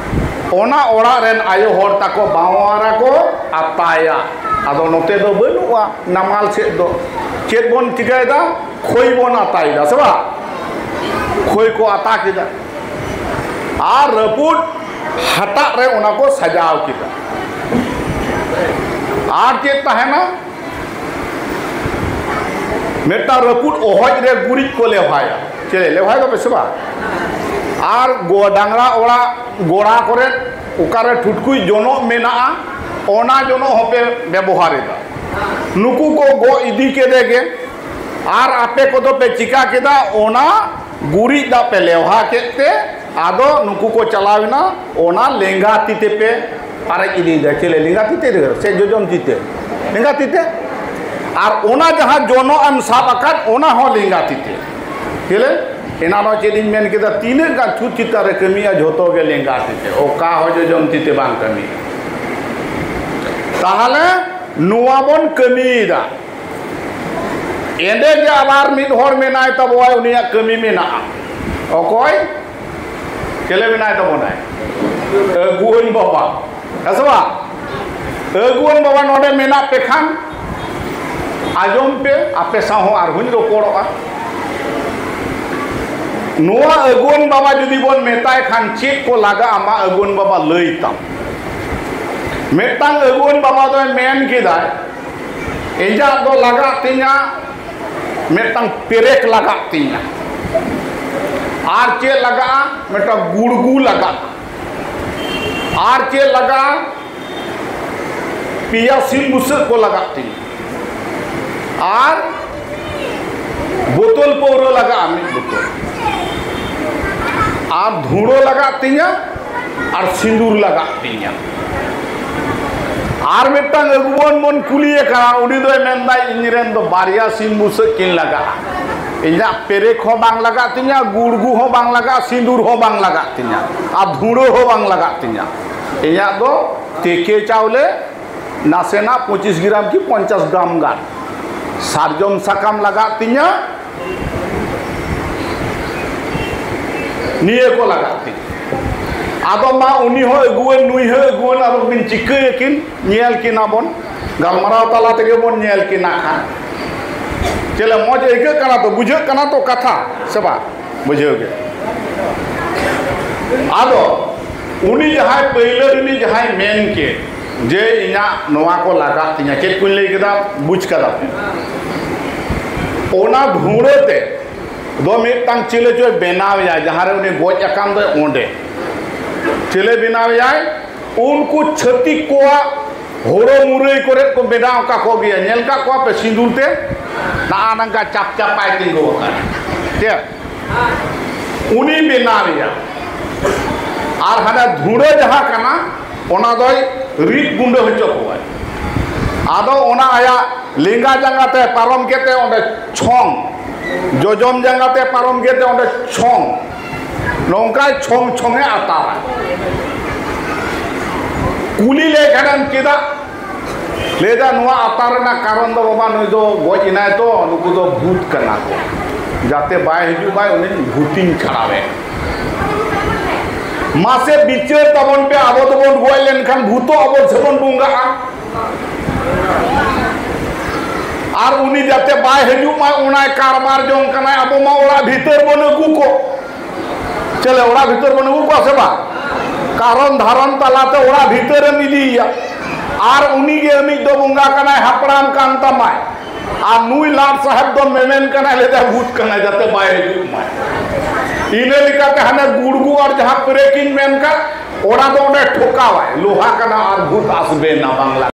ᱚᱱᱟ ᱚᱲᱟᱜ ᱨᱮᱱ ᱟᱭᱳ ᱦᱚᱲ ᱛᱟᱠᱚ ᱵᱟᱶᱟᱨᱟ ᱠᱚ ᱟᱛᱟᱭᱟ᱾ ᱟᱫᱚ ᱱᱚᱛᱮ ᱫᱚ ᱵᱟᱹᱱᱩᱜᱼᱟ, ᱱᱟᱢᱟᱞ ᱥᱮᱫ ᱫᱚ᱾ ᱪᱮᱫ ᱵᱚᱱ ᱪᱤᱠᱟᱹᱭᱮᱫᱟ? ᱠᱷᱚᱭ ᱵᱚᱱ ᱟᱛᱟᱭᱮᱫᱟ, ᱥᱮ ᱵᱟᱝ? ᱠᱷᱚᱭ ᱠᱚ ᱟᱛᱟ ᱠᱮᱫᱟ᱾ ᱟᱨ ᱨᱟᱹᱯᱩᱫ ᱦᱟᱴᱟᱜ ᱨᱮ ᱚᱱᱟ ᱠᱚ ᱥᱟᱡᱟᱣ ᱠᱮᱫᱟ᱾ ᱟᱨ ᱪᱮᱫ ᱛᱟᱦᱮᱱᱟ? ᱢᱤᱫᱴᱟᱝ ᱨᱟᱹᱯᱩᱫ ᱚᱦᱚᱡ ᱨᱮ ᱜᱩᱨᱤᱡ ᱠᱚ ᱞᱮᱣᱦᱟᱭᱟ᱾ ᱪᱮᱫ ᱞᱮᱣᱦᱟᱭ ᱫᱚᱯᱮ ᱥᱮ ᱵᱟᱝ? ᱟᱨ ᱜᱚ-, ᱰᱟᱝᱨᱟ ᱚᱲᱟᱜ ᱜᱚᱲᱟ ᱠᱚᱨᱮ ᱚᱠᱟᱨᱮ ᱴᱷᱩᱴᱠᱩᱡ ᱡᱚᱱᱚᱜ ᱢᱮᱱᱟᱜᱼᱟ, ᱚᱱᱟ ᱡᱚᱱᱚᱜ ᱦᱚᱸᱯᱮ ᱵᱮᱵᱚᱦᱟᱨ ᱮᱫᱟ᱾ ᱱᱩᱠᱩ ᱠᱚ ᱜᱚᱜ ᱤᱫᱤ ᱠᱮᱫᱮ ᱜᱮ, ᱟᱨ ᱟᱯᱮ ᱠᱚᱫᱚ ᱯᱮ ᱪᱤᱠᱟ ᱠᱮᱫᱟ? ᱚᱱᱟ ᱜᱩᱨᱤᱡ ᱫᱟᱜ ᱯᱮ ᱞᱮᱣᱦᱟ ᱠᱮᱫ ᱛᱮ, ᱟᱫᱚ ᱱᱩᱠᱩ ᱠᱚ ᱪᱟᱞᱟᱣ ᱮᱱᱟ ᱚᱱᱟ ᱞᱮᱸᱜᱟ ᱛᱤ ᱛᱮ ᱯᱮ ᱯᱟᱨᱮᱡ ᱤᱫᱤᱭᱮᱫᱟ᱾ ᱪᱮᱞᱮ ᱞᱮᱸᱜᱟ ᱛᱤ ᱛᱮ ᱥᱮ ᱡᱚᱡᱚᱢ ᱛᱤ ᱛᱮ? ᱞᱮᱸᱜᱟ ᱛᱤ ᱛᱮ᱾ ᱟᱨ ᱚᱱᱟ ᱡᱟᱦᱟᱸ ᱡᱚᱱᱚᱜ ᱮᱢ ᱥᱟᱵ ᱟᱠᱟᱫ, ᱚᱱᱟ ᱦᱚᱸ ᱞᱮᱸᱜᱟ ᱛᱤ ᱛᱮ᱾ ᱪᱮᱞᱮ? ᱮᱱᱟᱱᱚᱜ ᱪᱮᱫ ᱤᱧ ᱢᱮᱱ ᱠᱮᱫᱟ, ᱛᱤᱱᱟᱹᱜ ᱜᱟᱱ ᱪᱷᱩᱛ ᱪᱮᱛᱟᱱ ᱨᱮ ᱠᱟᱹᱢᱤᱭᱟ, ᱡᱷᱚᱛᱚ ᱜᱮ ᱞᱮᱸᱜᱟ ᱛᱤ ᱛᱮ, ᱚᱠᱟ ᱦᱚᱸ ᱡᱚᱡᱚᱢ ᱛᱤ ᱛᱮ ᱵᱟᱝ ᱠᱟᱹᱢᱤᱭᱟ᱾ ᱛᱟᱦᱚᱞᱮ ᱱᱚᱣᱟ ᱵᱚᱱ ᱠᱟᱹᱢᱤᱭᱮᱫᱟ᱾ ᱮᱸᱰᱮ ᱜᱮ ᱟᱵᱟᱨ ᱢᱤᱫ ᱦᱚᱲ ᱢᱮᱱᱟᱭ ᱛᱟᱵᱚᱣᱟᱭ, ᱩᱱᱤᱭᱟᱜ ᱠᱟᱹᱢᱤ ᱢᱮᱱᱟᱜᱼᱟ᱾ ᱚᱠᱚᱭ? ᱪᱮᱞᱮ ᱢᱮᱱᱟᱭ ᱛᱟᱵᱚᱱᱟᱭ? ᱟᱹᱜᱩᱣᱟᱹᱱ ᱵᱟᱵᱟ, ᱦᱮᱸ ᱥᱮ ᱵᱟᱝ? ᱟᱹᱜᱩᱣᱟᱹᱱ ᱵᱟᱵᱟ ᱱᱚᱰᱮ ᱢᱮᱱᱟᱜ ᱯᱮ ᱠᱷᱟᱱ ᱟᱸᱡᱚᱢ ᱯᱮ, ᱟᱯᱮ ᱥᱟᱶ ᱦᱚᱸ ᱟᱨᱦᱚᱸᱧ ᱨᱚᱯᱚᱲᱚᱜᱼᱟ᱾ ᱱᱚᱣᱟ ᱟᱹᱜᱩᱣᱟᱹᱱ ᱵᱟᱵᱟ ᱡᱩᱫᱤ ᱵᱚᱱ ᱢᱮᱛᱟᱭ ᱠᱷᱟᱱ ᱪᱮᱫ ᱠᱚ ᱞᱟᱜᱟᱜᱼᱟ, ᱢᱟ ᱟᱹᱜᱩᱣᱟᱹᱱ ᱵᱟᱵᱟ ᱞᱟᱹᱭ ᱛᱟᱢ᱾ ᱢᱤᱫᱴᱟᱝ ᱟᱹᱜᱩᱣᱟᱹᱱ ᱵᱟᱵᱟ ᱫᱚᱭ ᱢᱮᱱ ᱠᱮᱫᱟᱭ, ᱤᱧᱟᱹᱜ ᱫᱚ ᱞᱟᱜᱟᱜ ᱛᱤᱧᱟ, ᱢᱤᱫᱴᱟᱝ ᱯᱮᱨᱮᱠ ᱞᱟᱜᱟᱜ ᱛᱤᱧᱟ, ᱟᱨ ᱪᱮᱫ ᱞᱟᱜᱟᱜᱼᱟ? ᱢᱤᱫᱴᱟᱝ ᱜᱩᱲᱜᱩ ᱞᱟᱜᱟᱜᱼᱟ, ᱟᱨ ᱪᱮᱫ ᱞᱟᱜᱟᱜᱼᱟ? ᱯᱮᱭᱟ ᱥᱤᱢ ᱵᱩᱥᱟᱹᱜ ᱠᱚ ᱞᱟᱜᱟᱜ ᱛᱤᱧᱟ, ᱟᱨ ᱵᱳᱛᱚᱞ ᱯᱟᱹᱣᱨᱟᱹ ᱞᱟᱜᱟᱜᱼᱟ ᱢᱤᱫ ᱵᱳᱛᱚᱞ᱾ ᱟᱨ ᱫᱷᱩᱲᱟᱹ ᱞᱟᱜᱟᱜ ᱛᱤᱧᱟ, ᱟᱨ ᱥᱤᱸᱫᱩᱨ ᱞᱟᱜᱟᱜ ᱛᱤᱧᱟ᱾ ᱟᱨ ᱢᱤᱫᱴᱟᱝ ᱟᱹᱜᱩᱣᱟᱹᱱ ᱵᱚᱱ ᱠᱩᱞᱤᱭᱮ ᱠᱟᱱᱟ, ᱩᱱᱤ ᱫᱚᱭ ᱢᱮᱱᱫᱟ, "ᱤᱧ ᱨᱮᱱ ᱫᱚ ᱵᱟᱨᱭᱟ ᱥᱤᱢ ᱵᱩᱥᱟᱹᱜ ᱠᱤᱱ ᱞᱟᱜᱟᱜᱼᱟ᱾ ᱤᱧᱟᱹᱜ ᱯᱮᱨᱮᱠ ᱦᱚᱸ ᱵᱟᱝ ᱞᱟᱜᱟᱜ ᱛᱤᱧᱟ, ᱜᱩᱲᱜᱩ ᱦᱚᱸ ᱵᱟᱝ ᱞᱟᱜᱟᱜᱼᱟ, ᱥᱤᱸᱫᱩᱨ ᱦᱚᱸ ᱵᱟᱝ ᱞᱟᱜᱟᱜ ᱛᱤᱧᱟ, ᱟᱨ ᱫᱷᱩᱲᱟᱹ ᱦᱚᱸ ᱵᱟᱝ ᱞᱟᱜᱟᱜ ᱛᱤᱧᱟ᱾ ᱤᱧᱟᱹᱜ ᱫᱚ ᱛᱮᱠᱮ ᱪᱟᱣᱞᱮ ᱱᱟᱥᱮᱱᱟᱜ ᱯᱚᱸᱪᱤᱥ ᱜᱨᱟᱢ ᱠᱤ ᱯᱚᱧᱪᱟᱥ ᱜᱨᱟᱢ ᱜᱟᱱ, ᱥᱟᱨᱡᱚᱢ ᱥᱟᱠᱟᱢ ᱞᱟᱜᱟᱜ ᱛᱤᱧᱟ, ᱱᱤᱭᱟᱹ ᱠᱚ ᱞᱟᱜᱟᱜ ᱛᱤᱧᱟ᱾" ᱟᱫᱚ ᱢᱟ ᱩᱱᱤ ᱦᱚᱸ ᱟᱹᱜᱩᱣᱟᱹᱱ, ᱱᱩᱭ ᱦᱚᱸ ᱟᱹᱜᱩᱣᱟᱹᱱ, ᱟᱫᱚ ᱵᱤᱱ ᱪᱤᱠᱟᱹᱭᱟᱠᱤᱱ? ᱧᱮᱞ ᱠᱤᱱᱟ ᱵᱚᱱ, ᱜᱟᱞᱢᱟᱨᱟᱣ ᱛᱟᱞᱟ ᱛᱮᱜᱮ ᱵᱚᱱ ᱧᱮᱞ ᱠᱤᱱᱟ ᱠᱷᱟᱱ᱾ ᱪᱮᱫ ᱞᱮ ᱢᱚᱡᱽ ᱟᱹᱭᱠᱟᱹᱜ ᱠᱟᱱᱟ ᱛᱚ, ᱵᱩᱡᱷᱟᱹᱜ ᱠᱟᱱᱟ ᱛᱚ ᱠᱟᱛᱷᱟ, ᱥᱮ ᱵᱟᱝ? ᱵᱩᱡᱷᱟᱹᱣ ᱜᱮ᱾ ᱟᱫᱚ ᱩᱱᱤ ᱡᱟᱦᱟᱸᱭ ᱯᱟᱹᱭᱞᱟᱹ ᱨᱤᱱᱤᱡ ᱡᱟᱦᱟᱸᱭ ᱢᱮᱱ ᱠᱮᱫ ᱡᱮ, "ᱤᱧᱟᱹᱜ ᱱᱚᱣᱟ ᱠᱚ ᱞᱟᱜᱟᱜ ᱛᱤᱧᱟ", ᱪᱮᱫ ᱠᱚᱧ ᱞᱟᱹᱭ ᱠᱮᱫᱟ, ᱵᱩᱡᱽ ᱠᱟᱫᱟ ᱯᱮ? ᱚᱱᱟ ᱫᱷᱩᱲᱟᱹ ᱛᱮ ᱫᱚ ᱢᱤᱫᱴᱟᱝ ᱪᱤᱞᱤ ᱪᱚᱭ ᱵᱮᱱᱟᱣ ᱮᱭᱟ, ᱡᱟᱦᱟᱸ ᱨᱮ ᱩᱱᱤ ᱜᱚᱡ ᱟᱠᱟᱱ ᱫᱚᱭ, ᱚᱸᱰᱮ ᱪᱤᱞᱤ ᱵᱮᱱᱟᱣ ᱮᱭᱟᱭ? ᱩᱱᱠᱩ ᱪᱷᱟᱹᱛᱤᱠ ᱠᱚᱣᱟᱜ ᱦᱳᱲᱳ ᱢᱩᱨᱟᱹᱭ ᱠᱚᱨᱮ ᱠᱚ ᱵᱮᱱᱟᱣ ᱟᱠᱟᱫ ᱠᱚᱜᱮᱭᱟ, ᱧᱮᱞ ᱠᱟᱜ ᱠᱚᱣᱟ ᱯᱮ ᱥᱤᱸᱫᱩᱨ ᱛᱮ? ᱱᱚᱜᱼᱚ ᱱᱚᱝᱠᱟ ᱪᱟᱯ ᱪᱟᱯᱟᱭ ᱛᱤᱸᱜᱩ ᱟᱠᱟᱱᱟ᱾ ᱪᱮᱫ? ᱩᱱᱤ ᱵᱮᱱᱟᱣ ᱮᱭᱟ᱾ ᱟᱨ ᱦᱟᱱᱟ ᱫᱷᱩᱲᱟᱹ ᱡᱟᱦᱟᱸ ᱠᱟᱱᱟ, ᱚᱱᱟ ᱫᱚᱭ ᱨᱤᱫ ᱜᱩᱸᱰᱟᱹ ᱦᱚᱪᱚ ᱠᱚᱣᱟᱭ᱾ ᱟᱫᱚ ᱚᱱᱟ ᱟᱭᱟᱜ ᱞᱮᱸᱜᱟ ᱡᱟᱸᱜᱟ ᱛᱮ ᱯᱟᱨᱚᱢ ᱠᱮᱫ ᱛᱮ ᱚᱸᱰᱮ ᱪᱷᱚᱝ, ᱡᱚᱡᱚᱢ ᱡᱟᱸᱜᱟ ᱛᱮ ᱯᱟᱨᱚᱢ ᱠᱮᱫ ᱛᱮ ᱚᱸᱰᱮ ᱪᱷᱚᱝ, ᱱᱚᱝᱠᱟᱭ ᱪᱷᱚᱝ ᱪᱷᱚᱝ ᱮ ᱟᱛᱟᱨᱟ᱾ ᱠᱩᱞᱤ ᱞᱮ ᱠᱷᱟᱱᱮᱢ, "ᱪᱮᱫᱟᱜ?" ᱞᱟᱹᱭᱫᱟ, "ᱱᱚᱣᱟ ᱟᱛᱟᱨ ᱨᱮᱱᱟᱜ ᱠᱟᱨᱚᱱ ᱫᱚ, ᱵᱟᱵᱟ, ᱱᱩᱭ ᱫᱚ ᱜᱚᱡ ᱮᱱᱟᱭ ᱛᱚ, ᱱᱩᱠᱩ ᱫᱚ ᱵᱷᱩᱛ ᱠᱟᱱᱟ ᱠᱚ, ᱡᱟᱛᱮ ᱵᱟᱭ ᱦᱤᱡᱩᱜ ᱢᱟᱭ, ᱩᱱᱤ ᱵᱷᱩᱛᱤᱧ ᱠᱷᱟᱲᱟᱣᱮ᱾" ᱢᱟᱥᱮ ᱵᱤᱪᱟᱹᱨ ᱛᱟᱵᱚᱱ ᱯᱮ, ᱟᱵᱚ ᱫᱚᱵᱚᱱ ᱜᱚᱡ ᱞᱮᱱᱠᱷᱟᱱ ᱵᱷᱩᱛᱚ ᱟᱵᱚ ᱥᱮ ᱵᱚᱱ ᱵᱚᱸᱜᱟᱜᱼᱟ? ᱟᱨ ᱩᱱᱤ ᱡᱟᱛᱮ ᱵᱟᱭ ᱦᱤᱡᱩᱜ ᱢᱟ, ᱚᱱᱟᱭ ᱠᱟᱨᱵᱟᱨ ᱡᱚᱝ ᱠᱟᱱᱟᱭ᱾ ᱟᱵᱚ ᱢᱟ ᱚᱲᱟᱜ ᱵᱷᱤᱛᱟᱹᱨ ᱵᱚᱱ ᱟᱹᱜᱩ ᱠᱚ, ᱪᱮᱞᱮ ᱚᱲᱟᱜ ᱵᱷᱤᱛᱟᱹᱨ ᱵᱚᱱ ᱟᱹᱜᱩ ᱠᱚᱣᱟ ᱥᱮ ᱵᱟᱝ? ᱠᱟᱨᱚᱱ ᱫᱷᱟᱨᱚᱱ ᱛᱟᱞᱟᱛᱮ ᱚᱲᱟᱜ ᱵᱷᱤᱛᱟᱹᱨᱮᱢ ᱤᱫᱤᱭᱮᱭᱟ᱾ ᱟᱨ ᱩᱱᱤ ᱜᱮ ᱟᱢᱤᱡ ᱫᱚ ᱵᱚᱸᱜᱟ ᱠᱟᱱᱟᱭ, ᱦᱟᱯᱲᱟᱢ ᱠᱟᱱ ᱛᱟᱢᱟᱭ᱾ ᱟᱨ ᱱᱩᱭ ᱞᱟᱴ ᱥᱟᱦᱮᱵ ᱫᱚ ᱢᱮᱢᱮᱱ ᱠᱟᱱᱟᱭ, ᱞᱟᱹᱭᱫᱟᱭ ᱵᱷᱩᱛ ᱠᱟᱱᱟᱭ, ᱡᱟᱛᱮ ᱵᱟᱭ ᱦᱤᱡᱩᱜ ᱢᱟᱭ᱾ ᱤᱱᱟᱹ ᱞᱮᱠᱟᱛᱮ ᱦᱟᱱᱮ ᱜᱩᱲᱜᱩ ᱟᱨ ᱡᱟᱦᱟᱸ ᱯᱮᱨᱮᱠᱤᱧ ᱢᱮᱱ ᱠᱟᱫ, ᱚᱱᱟ ᱫᱚ ᱚᱸᱰᱮ ᱴᱷᱚᱠᱟᱣᱟᱭ, ᱞᱳᱦᱟ ᱠᱟᱱᱟ ᱟᱨ ᱵᱷᱩᱛ ᱟᱥᱵᱮ ᱱᱟ ᱵᱟᱝᱞᱟ᱾